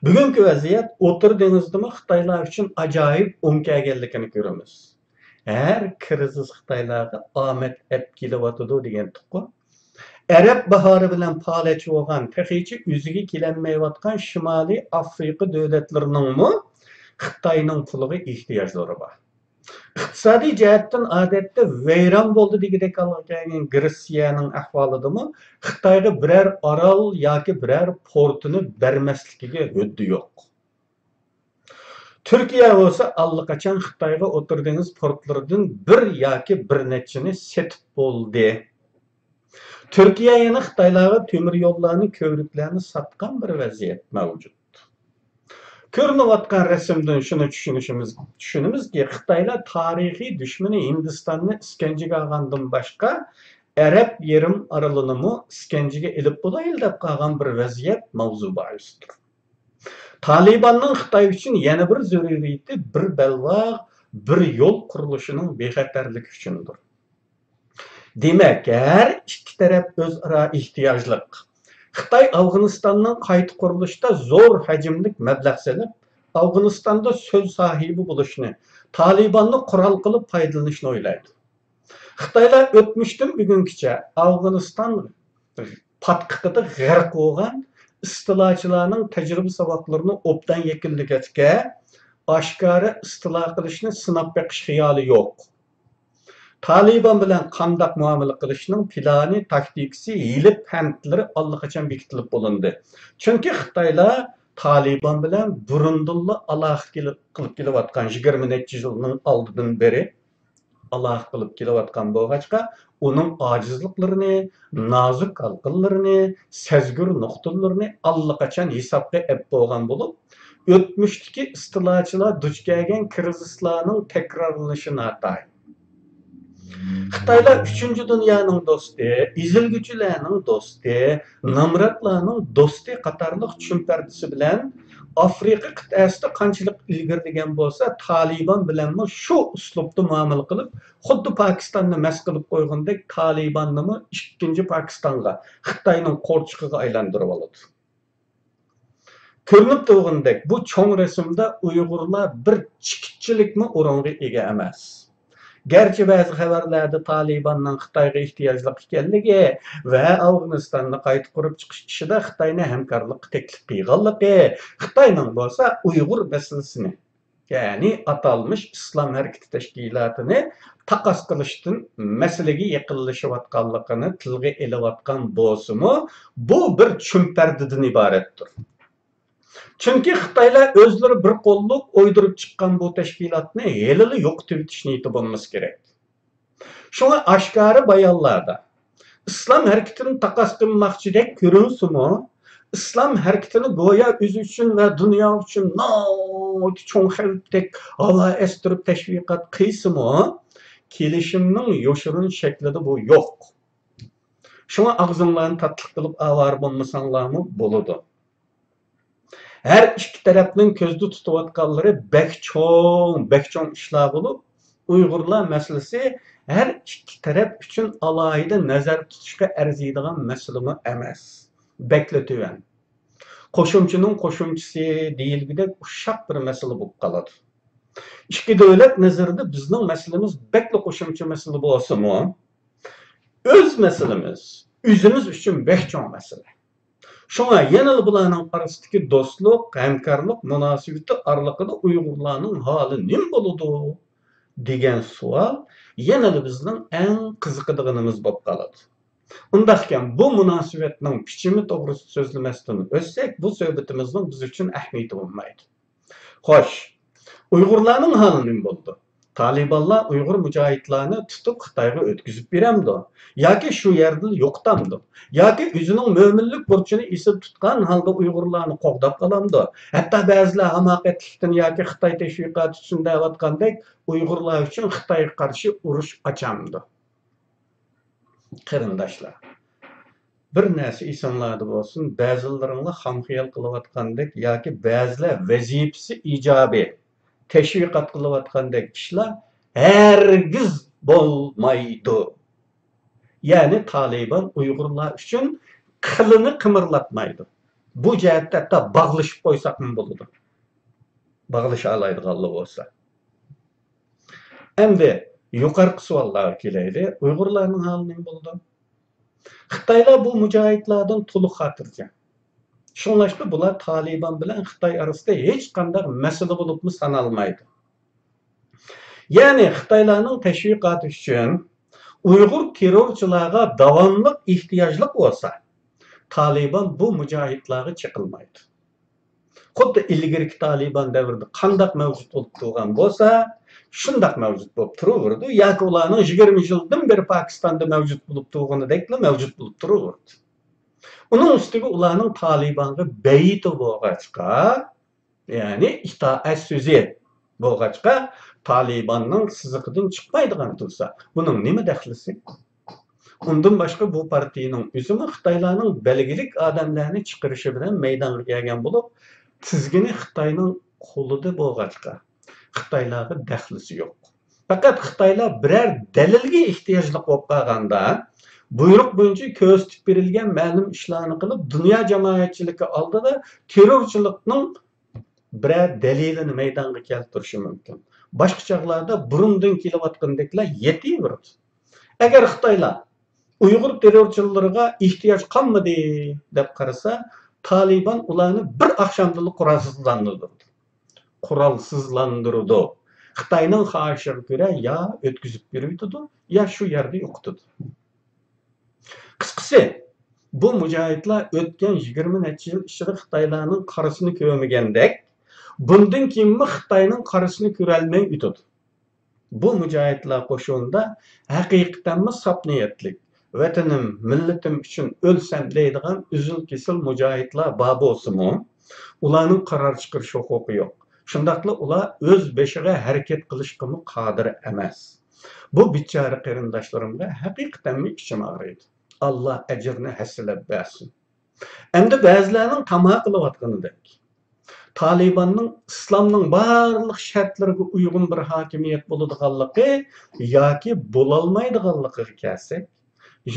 بۈگۈنكى ۋەزىيەت ئوتتۇرا دېڭىزدىمۇ خىتايلار ئۈچۈن ئاجايىپ ئوڭ كەلگەنلىكىنى كۆرىمىز. ھەر كىرىزىس خىتايلارغا ئامەت ئەپ كېلىۋاتىدۇ دېگەنتۇققۇ. ئەرەب باھارى بىلەن پالەچ بولغان، تېخىچە ئۆزىگە كېلەلمەيۋاتقان شىمالىي ئافرىقا دۆلەتلىرىنىڭمۇ خىتاينىڭ پۇلىغا ئېھتىياجلىرى بار. ئىقتىسادىي جەھەتتىن ئادەتتە ۋەيران بولدى دېگۈدەك ھالغا كەلگەن گرېتسىيەنىڭ ئەھۋالىدىمۇ خىتايغا بىرەر ئارال ياكى بىرەر پورتىنى بەرمەسلىكىگە ھۆددە يوق. تۈركىيە بولسا ئاللىقاچان خىتايغا ئوتتۇرا دېڭىز پورتلىرىدىن بىر ياكى بىر نەچچىنى سېتىپ بولدى. تۈركىيە يەنە خىتايلارغا تۆمۈر يوللارنى، كۆۋرۈكلەرنى ساتقان بىر ۋەزىيەت مەۋجۇت. كۆرۈنۈۋاتقان رەسىمدىن شۇنى چۈشىنىشىمىز، چۈشىنىمىزكى، خىتايلار تارىخىي دۈشمىنى ھىندىستاننى ئىسكەنجىگە ئالغاندىن باشقا، ئەرەب يېرىم ئارىلىنىمۇ ئىسكەنجىگە ئېلىپ بولايلى دەپ قالغان بىر ۋەزىيەت ماۋزۇ باھىسىدۇر. تالىباننىڭ خىتاي ئۈچۈن يەنە بىر زۆرۈرىيىتى بىر بەلباغ، بىر يول قۇرۇلۇشىنىڭ بىخەتەرلىكى ئۈچۈندۇر. دېمەك، ھەر ئىككى تەرەپ ئۆزئارا ئېھتىياجلىق. خىتاي ئافغانىستاننىڭ قايتا قۇرۇلۇشىدا زور ھەجىملىك مەبلەغ سېلىپ، ئافغانىستاندا سۆز ساھىبى بولۇشنى، تالىباننى قورال قىلىپ پايدىلىنىشنى ئويلايدۇ. خىتايلار ئۆتمۈشتىن بۈگۈنگىچە ئافغانىستان پاتقىقىدا غەرق بولغان ئىستىلاچىلارنىڭ تەجرىبە ساۋاقلىرىنى ئوبدان يەكۈنلىگەچكە، ئاشكارا ئىستىلا قىلىشنى سىناپ بېقىش خىيالى يوق. تالىبان بىلەن قانداق مۇئامىلە قىلىشنىڭ پىلانى، تاكتىكىسى، ھىيلە-پەندلىرى ئاللىقاچان بېكىتىلىپ بولۇندى. چۈنكى خىتايلار تالىبان بىلەن بۇرۇندىنلا ئالاقە كېلىپ، قىلىپ كېلىۋاتقان، يىگىرمە نەچچە يىلنىڭ ئالدىدىن بېرى ئالاقە قىلىپ كېلىۋاتقان بولغاچقا، ئۇنىڭ ئاجىزلىقلىرىنى، نازۇك ھالقىلىرىنى، سەزگۈر نۇقتىلىرىنى ئاللىقاچان ھېسابقا ئېلىپ بولغان بولۇپ، ئۆتمۈشتىكى ئىستىلاچىلار دۇچ كەلگەن كىرىزىسلارنىڭ تەكرارلىنىشى ناتايىن. خىتايلار ئۈچىنچى دۇنيانىڭ دوستى، ئېزىلگۈچىلەرنىڭ دوستى، نامراتلارنىڭ دوستى قاتارلىق چۈشەنچىسى بىلەن ئافرىقا قىتئەسىدە قانچىلىك ئىلگىرىلىگەن بولسا، تالىبان بىلەنمۇ شۇ ئۇسلۇبتا مۇئامىلە قىلىپ، خۇددى پاكىستاننى مەس قىلىپ قويغىنىدەك، تالىباننىمۇ ئىككىنچى پاكىستانغا، خىتاينىڭ قورچىقىغا ئايلاندۇرۇۋالىدۇ. كۆرۈنۈپ تۇرغىنىدەك، بۇ چوڭ رەسىمدە ئۇيغۇرلار بىر چېكىتچىلىكمۇ ئورۇنغا ئىگە ئەمەس. گەرچە بەزى خەۋەرلەردە تالىباننىڭ خىتايغا ئېھتىياجلىق ئىكەنلىكى ۋە ئافغانىستاننى قايتا قۇرۇپ چىقىش ئىشىدا خىتاينى ھەمكارلىققا تەكلىپ قىلغانلىقى، خىتاينىڭ بولسا ئۇيغۇر مەسىلىسىنى، يەنى ئاتالمىش ئىسلام ھەرىكىتى تەشكىلاتىنى تاقاس قىلىشتىن مەسىلىگە يېقىنلىشىۋاتقانلىقىنى تىلغا ئېلىۋاتقان بولسىمۇ، بۇ بىر چۈمپەردىدىن ئىبارەتتۇر. چۈنكى خىتايلار ئۆزلىرى بىر قوللۇق ئويدۇرۇپ چىققان بۇ تەشكىلاتنى ھېلىلا يوقىتىۋېتىش نىيىتى بولمىسا كېرەك. شۇڭا ئاشكارا بايانلاردا ئىسلام ھەرىكىتىنى تاقاس قىلماقچىدەك كۆرۈنسىمۇ، ئىسلام ھەرىكىتىنى گويا ئۆزى ئۈچۈن ۋە دۇنيا ئۈچۈن ناھايىتى چوڭ خەۋپتەك ھاۋا ئەستۈرۈپ تەشۋىقات قىلسىمۇ، كېلىشىمنىڭ يوشۇرۇن شەكلىدە بۇ يوق. شۇڭا ئاغزىڭلارنى تاتلىق قىلىپ ئاۋارە بولمىساڭلارمۇ بولىدۇ. ھەر ئىككى تەرەپنىڭ كۆزدە تۇتۇۋاتقانلىرى بەك چوڭ، بەك چوڭ ئىشلار بولۇپ، ئۇيغۇرلار مەسىلىسى ھەر ئىككى تەرەپ ئۈچۈن ئالاھىدە نەزەر تۇتۇشقا ئەرزىيدىغان مەسىلىمۇ ئەمەس. بەكلا تۆۋەن. قوشۇمچىنىڭ قوشۇمچىسى دېيىلگۈدەك ئۇششاق بىر مەسىلە بولۇپ قالىدۇ. ئىككى دۆلەت نەزىرىدە بىزنىڭ مەسىلىمىز بەكلا قوشۇمچە مەسىلە بولسىمۇ، ئۆز مەسىلىمىز ئۆزىمىز ئۈچۈن بەك چوڭ مەسىلە. شۇڭا يەنىلا بۇلارنىڭ ئارىسىدىكى دوستلۇق، ھەمكارلىق مۇناسىۋىتى ئارىلىقىدا ئۇيغۇرلارنىڭ ھالى نېمە بولىدۇ دېگەن سوئال يەنىلا بىزنىڭ ئەڭ قىزىقىدىغىنىمىز بولۇپ قالىدۇ. ئۇنداقكەن، بۇ مۇناسىۋەتنىڭ پىچىمى توغرىسىدا سۆزلىمەستىن ئۆتسەك، بۇ سۆھبىتىمىزنىڭ بىز ئۈچۈن ئەھمىيىتى بولمايدۇ. خوش، ئۇيغۇرلارنىڭ ھالى نېمە بولىدۇ؟ تالىبانلار ئۇيغۇر مۇجاھىدلارنى تۇتۇپ خىتايغا ئۆتكۈزۈپ بېرەمدۇ؟ ياكى شۇ يەردىلا يوقىتامدۇ؟ ياكى ئۆزىنىڭ مۆمىنلىك بۇرچىنى ئېسىدە تۇتقان ھالدا ئۇيغۇرلارنى قوغداپ قالامدۇ؟ ھەتتا بەزىلەر ھاماقەتلىكتىن ياكى خىتاي تەشۋىقاتى ئۈچۈن دەۋاتقاندەك ئۇيغۇرلار ئۈچۈن خىتايغا قارشى ئۇرۇش ئاچامدۇ؟ قېرىنداشلار، بىر نەرسە ئېسىڭلاردا بولسۇن، بەزىلىرىڭلار خام خىيال قىلىۋاتقاندەك ياكى بەزىلەر ۋەزىپىسى ئىجابىي تەشۋىقات قىلىۋاتقاندەك ئىشلار ھەرگىز بولمايدۇ. يەنى تالىبان ئۇيغۇرلار ئۈچۈن قىلىنى قىمىرلاتمايدۇ. بۇ جەھەتتە ھەتتا باغلىشىپ قويساقمۇ بولىدۇ. باغلىشالايدىغانلا بولسا. ئەمدى يۇقىرىقى سوئاللارغا كېلەيلى. ئۇيغۇرلارنىڭ ھالى نېمە بولىدۇ؟ خىتايلار بۇ مۇجاھىدلاردىن تولۇق خاتىرجەم. شۇڭلاشقا بۇلار تالىبان بىلەن خىتاي ئارىسىدا ھېچقانداق مەسىلە بولۇپمۇ سانالمايدۇ. يەنى خىتايلارنىڭ تەشۋىقاتى ئۈچۈن ئۇيغۇر تېررورچىلارغا داۋاملىق ئېھتىياجلىق بولسا، تالىبان بۇ مۇجاھىدلارغا چېقىلمايدۇ. خۇددى ئىلگىرىكى تالىبان دەۋرىدە قانداق مەۋجۇت بولۇپ تۇرغان بولسا، شۇنداق مەۋجۇت بولۇپ تۇرۇۋېرىدۇ. ياكى ئۇلارنىڭ يىگىرمە يىلدىن بېرى پاكىستاندا مەۋجۇت بولۇپ تۇرغىنىدەكلا مەۋجۇت بولۇپ تۇرۇۋېرىدۇ. ئۇنىڭ ئۈستىگە ئۇلارنىڭ تالىبانغا بەيتى بولغاچقا، يەنى ئىتائەت سۆزى بولغاچقا، تالىباننىڭ سىزىقىدىن چىقمايدىغان تۇرسا، بۇنىڭ نېمە دەخلىسى؟ ئۇندىن باشقا، بۇ پارتىيىنىڭ ئۆزىمۇ خىتايلارنىڭ بەلگىلىك ئادەملەرنى چىقىرىشى بىلەن مەيدانغا كەلگەن بولۇپ، تىزگىنى خىتاينىڭ قولىدا بولغاچقا، خىتايلارغا دەخلىسى يوق. پەقەت خىتايلار بىرەر دەلىلگە ئېھتىياجلىق بولۇپ قالغاندا، بۇيرۇق بويىچە كۆرسىتىپ بېرىلگەن مەلۇم ئىشلارنى قىلىپ، دۇنيا جامائەتچىلىكى ئالدىدا تېررورچىلىقنىڭ بىرەر دەلىلىنى مەيدانغا كەلتۈرۈشى مۇمكىن. باشقا چاغلاردا بۇرۇندىن كېلىۋاتقىنىدەكلا يېتىۋېرىدۇ. ئەگەر خىتايلار ئۇيغۇر تېررورچىلىرىغا ئېھتىياج قالمىدى دەپ قارىسا، تالىبان ئۇلارنى بىر ئاخشامدىلا قورالسىزلاندۇرىدۇ. قورالسىزلاندۇرىدۇ. خىتاينىڭ خاھىشىغا كۆرە يا ئۆتكۈزۈپ بېرىۋېتىدۇ، يا شۇ يەردە يوقىتىدۇ. قىسقىسى، بۇ مۇجاھىدلار ئۆتكەن يىگىرمە نەچچە يىل ئىچىدە خىتايلارنىڭ قارىسىنى كۆرمىگەندەك، بۇندىن كېيىنمۇ خىتاينىڭ قارىسىنى كۆرەلمەي ئۆتىدۇ. بۇ مۇجاھىدلار قوشۇنىدا ھەقىقەتەنمۇ ساپ نىيەتلىك، ۋەتىنىم، مىللىتىم ئۈچۈن ئۆلسەم دەيدىغان ئۈزۈل-كېسىل مۇجاھىدلار بار بولسىمۇ، ئۇلارنىڭ قارار چىقىرىش ھوقۇقى يوق. شۇنداقلا ئۇلار ئۆز بېشىغا ھەرىكەت قىلىشقىمۇ قادىر ئەمەس. بۇ بىچارە قېرىنداشلىرىمغا ھەقىقەتەنمۇ ئىچىم ئاغرىيدۇ. ئاللا ئەجرىنى ھەسسىلەپ بەرسۇن. ئەمدى بەزىلەرنىڭ تاما قىلىۋاتقىنىدەك، تالىباننىڭ ئىسلامنىڭ بارلىق شەرتلىرىگە ئۇيغۇن بىر ھاكىمىيەت بولىدىغانلىقى ياكى بولالمايدىغانلىقىغا كەلسەك،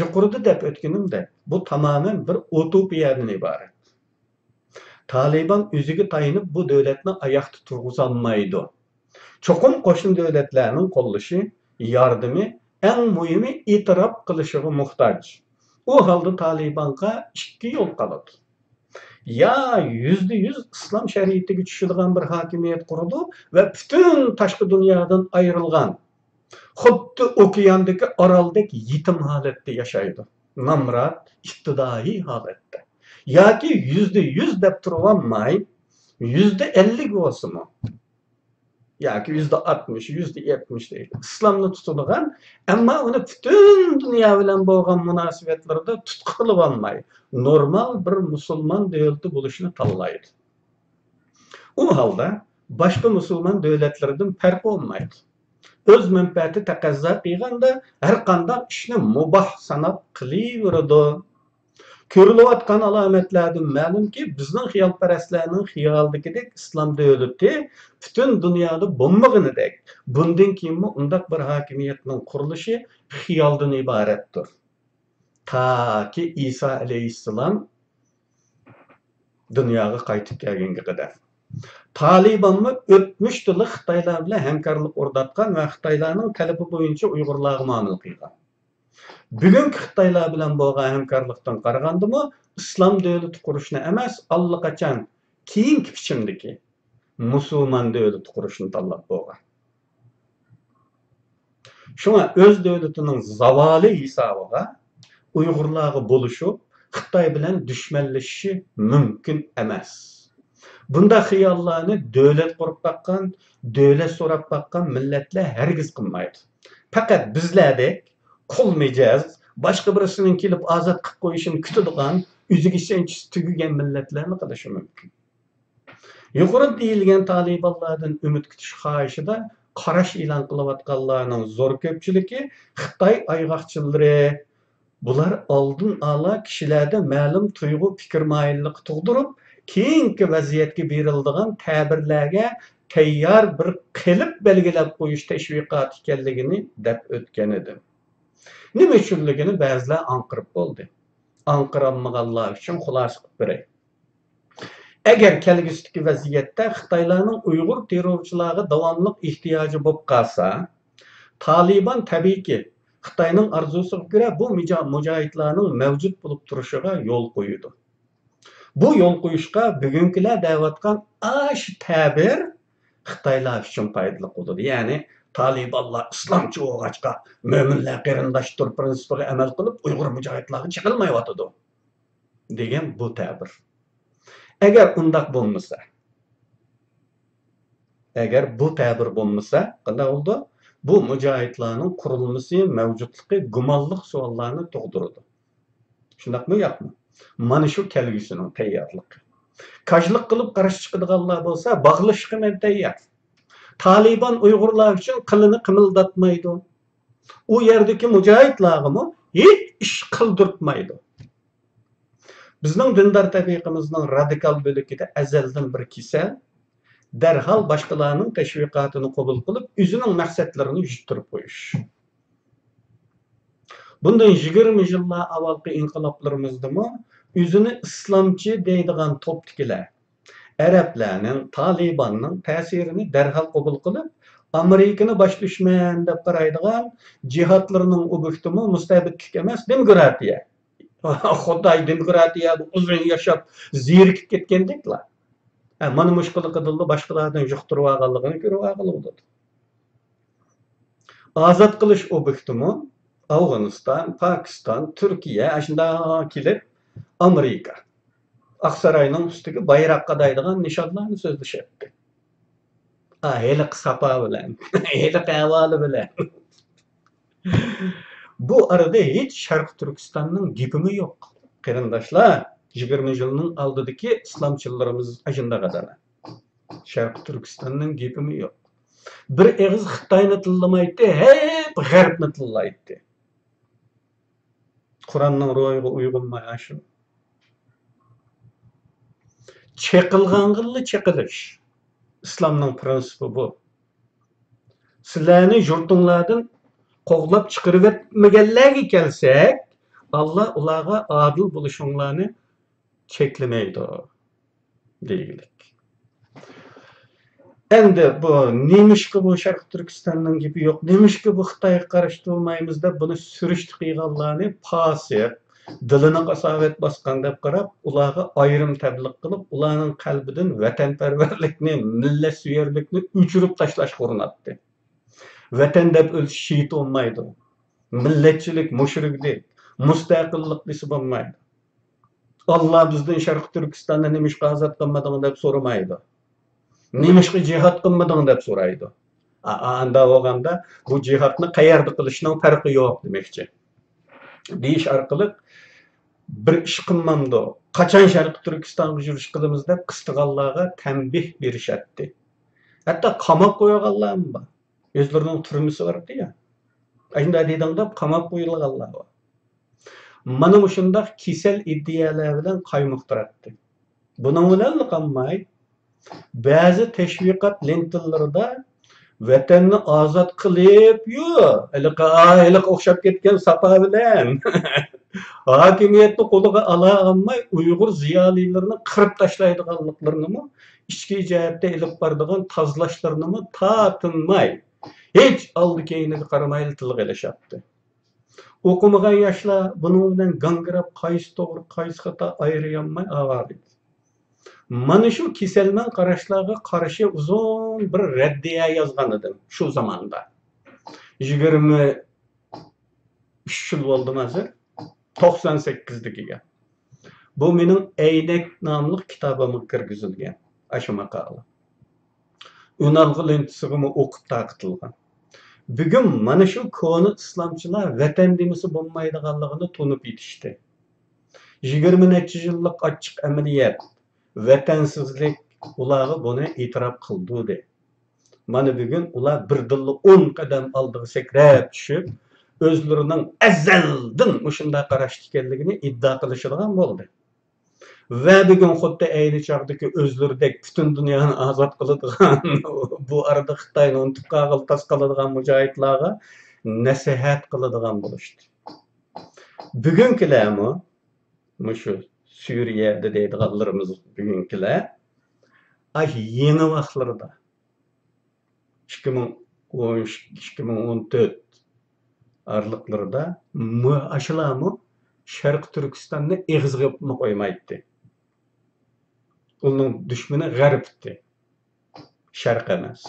يۇقىرىدا دەپ ئۆتكىنىمدەك، بۇ تامامەن بىر ئۇتوپىيەدىن ئىبارەت. تالىبان ئۆزىگە تايىنىپ بۇ دۆلەتنى ئاياقتا تۇرغۇزالمايدۇ. چوقۇم قوشنا دۆلەتلەرنىڭ قوللىشى، ياردىمى، ئەڭ مۇھىمى ئېتىراپ قىلىشىغا موھتاج. ئۇ ھالدا تالىبانغا ئىككى يول قالىدۇ. يا يۈزدە يۈز ئىسلام شەرىئىتىگە چۈشىدىغان بىر ھاكىمىيەت قۇرىدۇ ۋە پۈتۈن تاشقى دۇنيادىن ئايرىلغان، خۇددى ئوكياندىكى ئارالدەك يېتىم ھالەتتە ياشايدۇ. نامرات، ئىپتىدائىي ھالەتتە. ياكى يۈزدە يۈز دەپ تۇرۇۋالماي، يۈزدە ئەللىك بولسىمۇ، ياكى يۈزدە ئاتمىش، يۈزدە يەتمىش دەيلى، ئىسلامنى تۇتىدىغان، ئەمما ئۇنى پۈتۈن دۇنيا بىلەن بولغان مۇناسىۋەتلىرىدە تۇتقا قىلىۋالماي، نورمال بىر مۇسۇلمان دۆلىتى بولۇشنى تاللايدۇ. ئۇ ھالدا باشقا مۇسۇلمان دۆلەتلىرىدىن پەرقى بولمايدۇ. ئۆز مەنپەئەتى تەقەززا قىلغاندا ھەرقانداق ئىشنى مۇباھ ساناپ قىلىۋېرىدۇ. كۆرۈلۈۋاتقان ئالامەتلەردىن مەلۇمكى، بىزنىڭ خىيالپەرەسلەرنىڭ خىيالىدىكىدەك ئىسلام دۆلىتى پۈتۈن دۇنيادا بولمىغىنىدەك، بۇندىن كېيىنمۇ ئۇنداق بىر ھاكىمىيەتنىڭ قۇرۇلۇشى خىيالدىن ئىبارەتتۇر. تاكى ئىسا ئەلەيھىسسالام دۇنياغا قايتىپ كەلگەنگە قەدەر. تالىبانمۇ ئۆتمۈشتىلا خىتايلار بىلەن ھەمكارلىق ئورناتقان ۋە خىتايلارنىڭ تەلىپى بويىچە ئۇيغۇرلارغا مۇئامىلە قىلغان. بۈگۈنكى خىتايلار بىلەن بولغان ھەمكارلىقتىن قارىغاندىمۇ، ئىسلام دۆلىتى قۇرۇشنى ئەمەس، ئاللىقاچان كېيىنكى پىچىمدىكى مۇسۇلمان دۆلىتى قۇرۇشنى تاللاپ بولغان. شۇڭا ئۆز دۆلىتىنىڭ زاۋالى ھېسابىغا ئۇيغۇرلارغا بولۇشۇپ، خىتاي بىلەن دۈشمەنلىشىشى مۇمكىن ئەمەس. بۇنداق خىياللارنى دۆلەت قۇرۇپ باققان، دۆلەت سوراپ باققان مىللەتلەر ھەرگىز قىلمايدۇ. پەقەت بىزلەردەك قۇل مىجەز، باشقا بىرسىنىڭ كېلىپ ئازاد قىلىپ قويۇشىنى كۈتىدىغان، ئۆزىگە ئىشەنچىسى تۈگىگەن مىللەتلەرلا قىلىشى مۇمكىن. يۇقىرىدا دېيىلگەن تالىبانلاردىن ئۈمىد كۈتۈش خاھىشىدا قاراش ئېلان قىلىۋاتقانلارنىڭ زور كۆپچىلىكى خىتاي ئايغاقچىلىرى. بۇلار ئالدىن ئالا كىشىلەردە مەلۇم تۇيغۇ پىكىر مايىللىقى تۇغدۇرۇپ، كېيىنكى ۋەزىيەتكە بېرىلىدىغان تەبىرلەرگە تەييار بىر قېلىپ بەلگىلەپ قويۇش تەشۋىقاتى ئىكەنلىكىنى دەپ ئۆتكەن ئىدىم. نېمە ئۈچۈنلۈكىنى بەزىلەر ئاڭقىرىپ بولدى. ئاڭقىرالمىغانلار ئۈچۈن خۇلاسە قىلىپ بېرەي. ئەگەر كەلگۈسىدىكى ۋەزىيەتتە خىتايلارنىڭ ئۇيغۇر تېررورچىلارغا داۋاملىق ئېھتىياجى بولۇپ قالسا، تالىبان تەبىئىيكى خىتاينىڭ ئارزۇسىغا كۆرە بۇ مىجا-، مۇجاھىدلارنىڭ مەۋجۇت بولۇپ تۇرۇشىغا يول قويىدۇ. بۇ يول قويۇشقا بۈگۈنكىلەر دەۋاتقان ئاشۇ تەبىر خىتايلار ئۈچۈن پايدىلىق بولىدۇ. يەنى تالىبانلار ئىسلامچى بولغاچقا، مۆمىنلەر قېرىنداشتۇر پىرىنسىپىغا ئەمەل قىلىپ، ئۇيغۇر مۇجاھىدلارغا چېقىلمايۋاتىدۇ دېگەن بۇ تەبىر. ئەگەر ئۇنداق بولمىسا، ئەگەر بۇ تەبىر بولمىسا، قانداق بولىدۇ؟ بۇ مۇجاھىدلارنىڭ قۇرۇلمىسى، مەۋجۇتلۇقى گۇمانلىق سوئاللارنى تۇغدۇرىدۇ. شۇنداقمۇ ياقمۇ؟ مانا شۇ كەلگۈسىنىڭ تەييارلىقى. كاجلىق قىلىپ قارشى چىقىدىغانلار بولسا، باغلىشىشقا مەن تەييار. تالىبان ئۇيغۇرلار ئۈچۈن قىلىنى قىمىلداتمايدۇ. ئۇ يەردىكى مۇجاھىدلارغىمۇ ھېچ ئىش قىلدۇرتمايدۇ. بىزنىڭ دىندار تەبىقىمىزنىڭ رادىكال بۆلىكىدە ئەزەلدىن بىر كېسەل، دەرھال باشقىلارنىڭ تەشۋىقاتىنى قوبۇل قىلىپ، ئۆزىنىڭ مەقسەتلىرىنى يۈتتۈرۈپ قويۇش. بۇندىن يىگىرمە يىللار ئاۋۋالقى ئىنقىلابلىرىمىزدىمۇ ئۆزىنى ئىسلامچى دەيدىغان توپتىكىلەر ئەرەبلەرنىڭ، تالىباننىڭ تەسىرىنى دەرھال قوبۇل قىلىپ، ئامېرىكىنى باش دۈشمەن دەپ قارايدىغان، جىھادلىرىنىڭ ئوبيېكتىمۇ مۇستەبىتلىك ئەمەس، دېموكراتىيە. خۇداي، دېموكراتىيەدە ئۇزۇن ياشاپ، زېرىكىپ كەتكەندەكلا. ھە، مانا مۇشۇ قىلىقىدىنلا باشقىلاردىن يۇقتۇرۇۋالغانلىقىنى كۆرۈۋالغىلى بولىدۇ. ئازاد قىلىش ئوبيېكتىمۇ ئافغانىستان، پاكىستان، تۈركىيە، ئاشۇنداق كېلىپ، ئامېرىكا ئاقساراينىڭ ئۈستىگە بايراق قادايدىغان نىشانلارنى سۆزلىشەتتى. ئا، ھېلىقى ساپا بىلەن، ھېلىقى ھاۋالە بىلەن. بۇ ئارىدا ھېچ شەرقىي تۈركىستاننىڭ گېپىمۇ يوق. قېرىنداشلار، يىگىرمە يىلنىڭ ئالدىدىكى ئىسلامچىلىرىمىز ئاشۇنداق ئادەم. شەرقىي تۈركىستاننىڭ گېپىمۇ يوق. بىر ئېغىز خىتاينى تىللىمايتتى، ھەپ غەربنى تىللايتتى. قۇرئاننىڭ روھىغا ئۇيغۇنماي ئاشۇ. چېقىلغانغىلا چېقىلىش. ئىسلامنىڭ پرىنسىپى بۇ. سىلەرنى يۇرتۇڭلاردىن قوغلاپ چىقىرىۋەتمىگەنلەرگە كەلسەك، ئاللا ئۇلارغا ئادىل بولۇشۇڭلارنى چەكلىمەيدۇ، دېگۈلۈك. ئەمدى بۇ نېمىشقا بۇ شەرقىي تۈركىستاننىڭ گېپى يوق، نېمىشقا بۇ خىتايغا قارشى تۇرمايمىز دەپ بۇنى سۈرۈشتە قىلغانلارنى پاسىق، دىلىنى قاساۋەت باسقان دەپ قاراپ، ئۇلارغا ئايرىم تەبلىغ قىلىپ، ئۇلارنىڭ قەلبىدىن ۋەتەنپەرۋەرلىكنى، مىللەتسۆيەرلىكنى ئۆچۈرۈپ تاشلاشقا ئۇرۇناتتى. ۋەتەن دەپ ئۆلسە شېھىت بولمايدۇ. مىللەتچىلىك مۇشرىكلىك، مۇستەقىللىق دېسە بولمايدۇ. ئاللا بىزدىن شەرقىي تۈركىستاننى نېمىشقا ئازاد قىلمىدىڭ دەپ سورىمايدۇ. نېمىشقا جىھاد قىلمىدىڭ دەپ سورايدۇ. ئا-، ئا-، ئاندا بولغاندا بۇ جىھادنى قەيەردە قىلىشنىڭ پەرقى يوق دېمەكچى. دېيىش ئارقىلىق بىر ئىش قىلمامدۇ؟ قاچان شەرقىي تۈركىستانغا يۈرۈش قىلىمىز دەپ قىستىغانلارغا تەنبىھ بېرىشەتتى. ھەتتا قاماپ قويغانلارمۇ بار. ئۆزلىرىنىڭ تۈرمىسى بار ئىدى يا. ئاشۇنداق دېدىڭ دەپ قاماپ قويۇلغانلار بار. مانا مۇشۇنداق كېسەل ئىدىيەلەر بىلەن قايمۇقتۇراتتى. بۇنىڭ بىلەنلا قالماي، بەزى تەشۋىقات لېنتىلىرىدا ۋەتەننى ئازاد قىلىپ، يو، ھېلىقى، ھېلىقى ئوخشاپ كەتكەن ساپا بىلەن ھاكىمىيەتنى قولىغا ئالالماي، ئۇيغۇر زىيالىيلىرىنى قىرىپ تاشلايدىغانلىقلىرىنىمۇ، ئىچكى جەھەتتە ئېلىپ بارىدىغان تازىلاشلىرىنىمۇ تارتىنماي، ھېچ ئالدى كەينىگە قارىمايلا تىلغا ئېلىشاتتى. ئوقۇمىغان ياشلار بۇنىڭ بىلەن گاڭگىراپ، قايسى توغرا، قايسى خاتا ئايرىيالماي ئاۋارە ئىدى. مانا شۇ كېسەلمەن قاراشلارغا قارشى ئۇزۇن بىر رەددىيە يازغان ئىدىم شۇ زاماندا. يىگىرمە ئۈچ يىل بولدىمۇ ھازىر؟ توقسان سەككىزدىكى گەپ. بۇ مېنىڭ ئەينەك ناملىق كىتابىمغا كىرگۈزۈلگەن ئاشۇ ماقالە. ئۈنئالغۇ لېنتىسىغىمۇ ئوقۇپ تارقىتىلغان. بۈگۈن مانا شۇ كونا ئىسلامچىلار ۋەتەن دېمىسە بولمايدىغانلىقىنى تونۇپ يېتىشتى. يىگىرمە نەچچە يىللىق ئاچچىق ئەمەلىيەت، ۋەتەنسىزلىك ئۇلارغا بۇنى ئېتىراپ قىلدۇردى. مانا بۈگۈن ئۇلار بىردىنلا ئون قەدەم ئالدىغا سەكرەپ چۈشۈپ، ئۆزلىرىنىڭ ئەزەلدىن مۇشۇنداق قاراشتا ئىكەنلىكىنى ئىددىئا قىلىشىدىغان بولدى. ۋە بۈگۈن خۇددى ئەينى چاغدىكى ئۆزلىرىدەك پۈتۈن دۇنيانى ئازاد قىلىدىغان، بۇ ئارىدا خىتاينى ئۇنتۇپ قالغىلى تاس قالىدىغان مۇجاھىدلارغا نەسىھەت قىلىدىغان بولۇشتى. بۈگۈنكىلەرمۇ، مۇشۇ سۈرىيەدە دەيدىغانلىرىمىز بۈگۈنكىلەر، ئاشۇ يېڭى ۋاقىتلىرىدا، ئىككى مىڭ ئون ئۈچ، ئىككى مىڭ ئون تۆت ئارىلىقلىرىدا مۇ-، ئاشۇلارمۇ شەرقىي تۈركىستاننى ئېغىزغا قويمايتتى. ئۇنىڭ دۈشمىنى غەرب ئىدى، شەرق ئەمەس.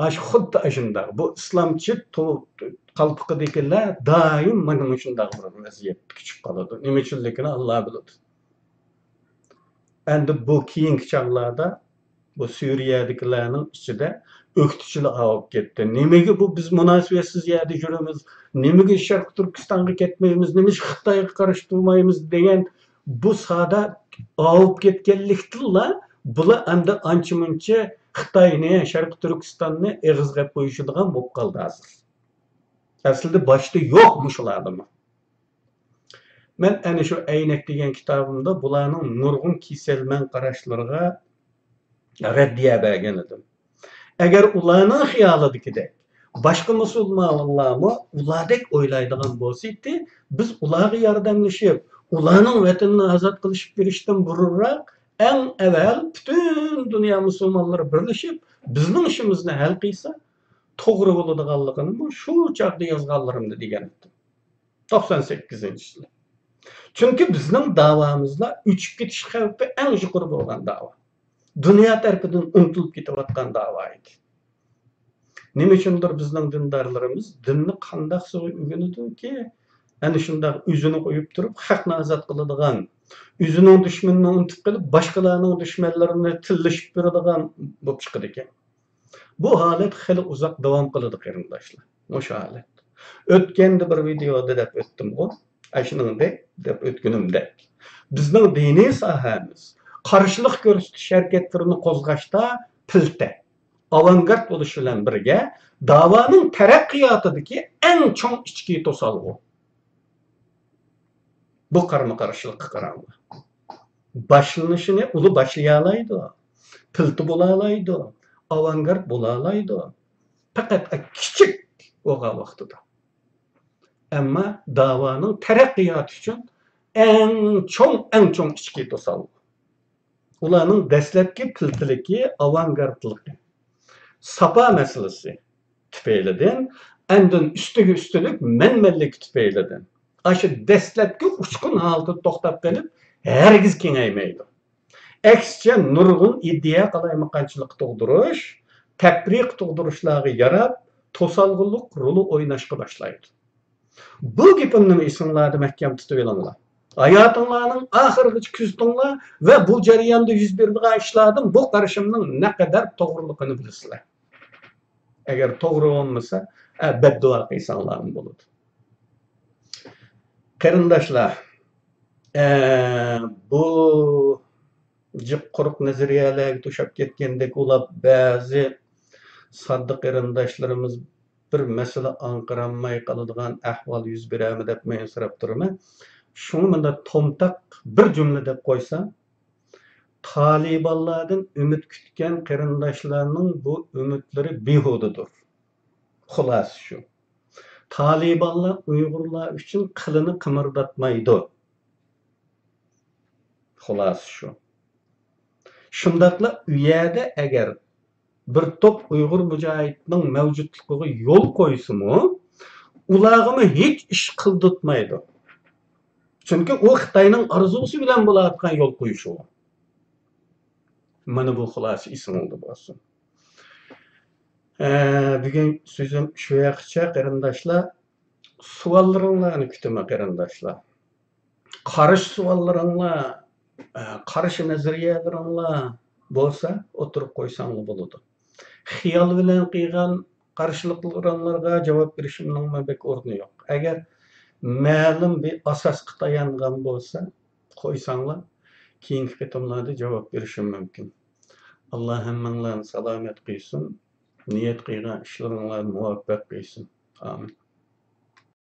ئاشۇ خۇددى ئاشۇنداق. بۇ ئىسلامچى تو-، قالپىقىدىكىلەر دائىم مانا مۇشۇنداق بىر ۋەزىيەتكە چۈشۈپ قالىدۇ. نېمە ئۈچۈنلۈكىنى ئاللا بىلىدۇ. ئەمدى بۇ كېيىنكى چاغلاردا بۇ سۈرىيەدىكىلەرنىڭ ئىچىدە ئۆكتىچىلىك ئاۋۇپ كەتتى. نېمىگە بۇ بىز مۇناسىۋەتسىز يەردە يۈرىمىز؟ نېمىگە شەرقىي تۈركىستانغا كەتمەيمىز؟ نېمىشقا خىتايغا قارشى تۇرمايمىز؟ دېگەن بۇ سادا ئاۋۇپ كەتكەنلىكتىنلا بۇلار ئەمدى ئانچە-مۇنچە خىتاينى، شەرقىي تۈركىستاننى ئېغىز قىلىپ قويۇشىدىغان بولۇپ قالدى ھازىر. ئەسلىدە باشتا يوق مۇشۇلاردىمۇ. مەن ئەنە شۇ ئەينەك دېگەن كىتابىمدا بۇلارنىڭ نۇرغۇن كېسەلمەن قاراشلىرىغا رەددىيە بەرگەن ئىدىم. ئەگەر ئۇلارنىڭ خىيالىدىكىدەك باشقا مۇسۇلمانلارمۇ ئۇلاردەك ئويلايدىغان بولسا ئىدى، بىز ئۇلارغا ياردەملىشىپ، ئۇلارنىڭ ۋەتىنىنى ئازاد قىلىشىپ بېرىشتىن بۇرۇنراق، ئەڭ ئەۋۋەل پۈتۈن دۇنيا مۇسۇلمانلىرى بىرلىشىپ، بىزنىڭ ئىشىمىزنى ھەل قىلسا، توغرا بولىدىغانلىقىنىمۇ شۇ چاغدا يازغانلىرىمدا دېگەن ئىدىم. توقسان سەككىزىنچى يىلى. چۈنكى بىزنىڭ داۋامىزدا ئۆچۈپ كېتىش خەۋپى ئەڭ يۇقىرى بولغان داۋا. دۇنيا تەرىپىدىن ئۇنتۇلۇپ كېتىۋاتقان داۋا ئىدى. نېمە ئۈچۈندۇر بىزنىڭ دىندارلىرىمىز دىننى قانداقسىغا ئۆگىنىدۇكى، ئەنە شۇنداق ئۆزىنى قويۇپ تۇرۇپ، خەقنى ئازاد قىلىدىغان، ئۆزىنىڭ دۈشمىنىنى ئۇنتۇپ قېلىپ، باشقىلارنىڭ دۈشمەنلىرىنى تىللىشىپ بېرىدىغان بولۇپ چىقىدىكەن. بۇ ھالەت خېلى ئۇزاق داۋام قىلىدۇ، قېرىنداشلار. مۇشۇ ھالەت. ئۆتكەندە بىر ۋىدېئودا دەپ ئۆتتۈمغۇ، ئاشۇنىڭدەك دەپ ئۆتكىنىمدەك. بىزنىڭ دىنىي ساھەمىز قارشىلىق كۆرسىتىش ھەرىكەتلىرىنى قوزغاشتا پىلتە، ئاۋانگارت بولۇش بىلەن بىرگە، داۋانىڭ تەرەققىياتىدىكى ئەڭ چوڭ ئىچكى توسالغۇ. بۇ قارىمۇقارشىلىققا قاراڭلار. باشلىنىشىنى ئۇلى باشلىيالايدۇ، پىلتە بولالايدۇ، ئاۋانگارت بولالايدۇ. پەقەت كىچىك بولغان ۋاقتىدا. ئەمما داۋانىڭ تەرەققىياتى ئۈچۈن ئەڭ چوڭ، ئەڭ چوڭ ئىچكى توسالغۇ. ئۇلارنىڭ دەسلەپكى پىلتىلىكى، ئاۋانگارتلىقى، ساپا مەسىلىسى تۈپەيلىدىن، ئاندىن ئۈستىگە ئۈستۈنلۈك مەنمەنلىكى تۈپەيلىدىن، ئاشۇ دەسلەپكى ئۇچقۇن ھالىتىدە توختاپ قېلىپ، ھەرگىز كېڭەيمەيدۇ. ئەكسىچە، نۇرغۇن ئىدىيە قالايمىقانچىلىقى تۇغدۇرۇش، تەپرىقە تۇغدۇرۇشلارغا ياراپ، توسالغۇلۇق رولى ئويناشقا باشلايدۇ. بۇ گېپىمنى ئېسىڭلاردا مەھكەم تۇتۇۋېلىڭلار. ھاياتىڭلارنىڭ ئاخىرىغىچە كۆزىتىڭلار ۋە بۇ جەرياندا يۈز بېرىدىغان ئىشلاردىن بۇ قارىشىمنىڭ نەقەدەر توغرىلىقىنى بىلىسىلەر. ئەگەر توغرا بولمىسا، ئە، بەددۇئا قىلساڭلارمۇ بولىدۇ. قېرىنداشلار، ئە، بۇ جىق قۇرۇق نەزەرىيەلەرگە توشاپ كەتكەندەك ئۇلاپ، بەزى ساددا قېرىنداشلىرىمىز بىر مەسىلە ئاڭقىرالماي قالىدىغان ئەھۋال يۈز بېرەرمۇ دەپ مەن سوراپ تۇرىمەن. شۇڭا مۇنداق تومتاق بىر جۈملە دەپ قويسام، تالىبانلاردىن ئۈمىد كۈتكەن قېرىنداشلارنىڭ بۇ ئۈمىدلىرى بىھۇدىدۇر. خۇلاسە شۇ. تالىبانلار ئۇيغۇرلار ئۈچۈن قىلىنى قىمىرداتمايدۇ. خۇلاسە شۇ. شۇنداقلا ئۇ يەردە ئەگەر بىر توپ ئۇيغۇر مۇجاھىدنىڭ مەۋجۇتلۇقىغا يول قويسىمۇ، ئۇلارغىمۇ ھېچ ئىش قىلدۇرتمايدۇ. چۈنكى ئۇ خىتاينىڭ ئارزۇسى بىلەن بولۇۋاتقان يول قويۇش ئۇ. مانا بۇ خۇلاسە ئېسىڭىزدە بولسۇن. ئە، بۈگۈن سۆزۈم شۇ ياققىچە، قېرىنداشلار. سوئاللىرىڭلارنى كۈتىمەن، قېرىنداشلار. قارشى سوئاللىرىڭلار، ئە، قارشى نەزەرىيەلىرىڭلار بولسا ئوتتۇرىغا قويساڭلار بولىدۇ. خىيال بىلەن قىلغان قارشىلىقلىرىڭلارغا جاۋاب بېرىشىمنىڭ بەك ئورنى يوق. ئەگەر مەلۇم بىر ئاساسقا تايانغان بولسا قويساڭلار، كېيىنكى قېتىملاردا جاۋاب بېرىشىم مۇمكىن. ئاللا ھەممىڭلارنى سالامەت قىلسۇن، نىيەت قىلغان ئىشلىرىڭلارنى مۇۋەپپەق قىلسۇن. ئامىن.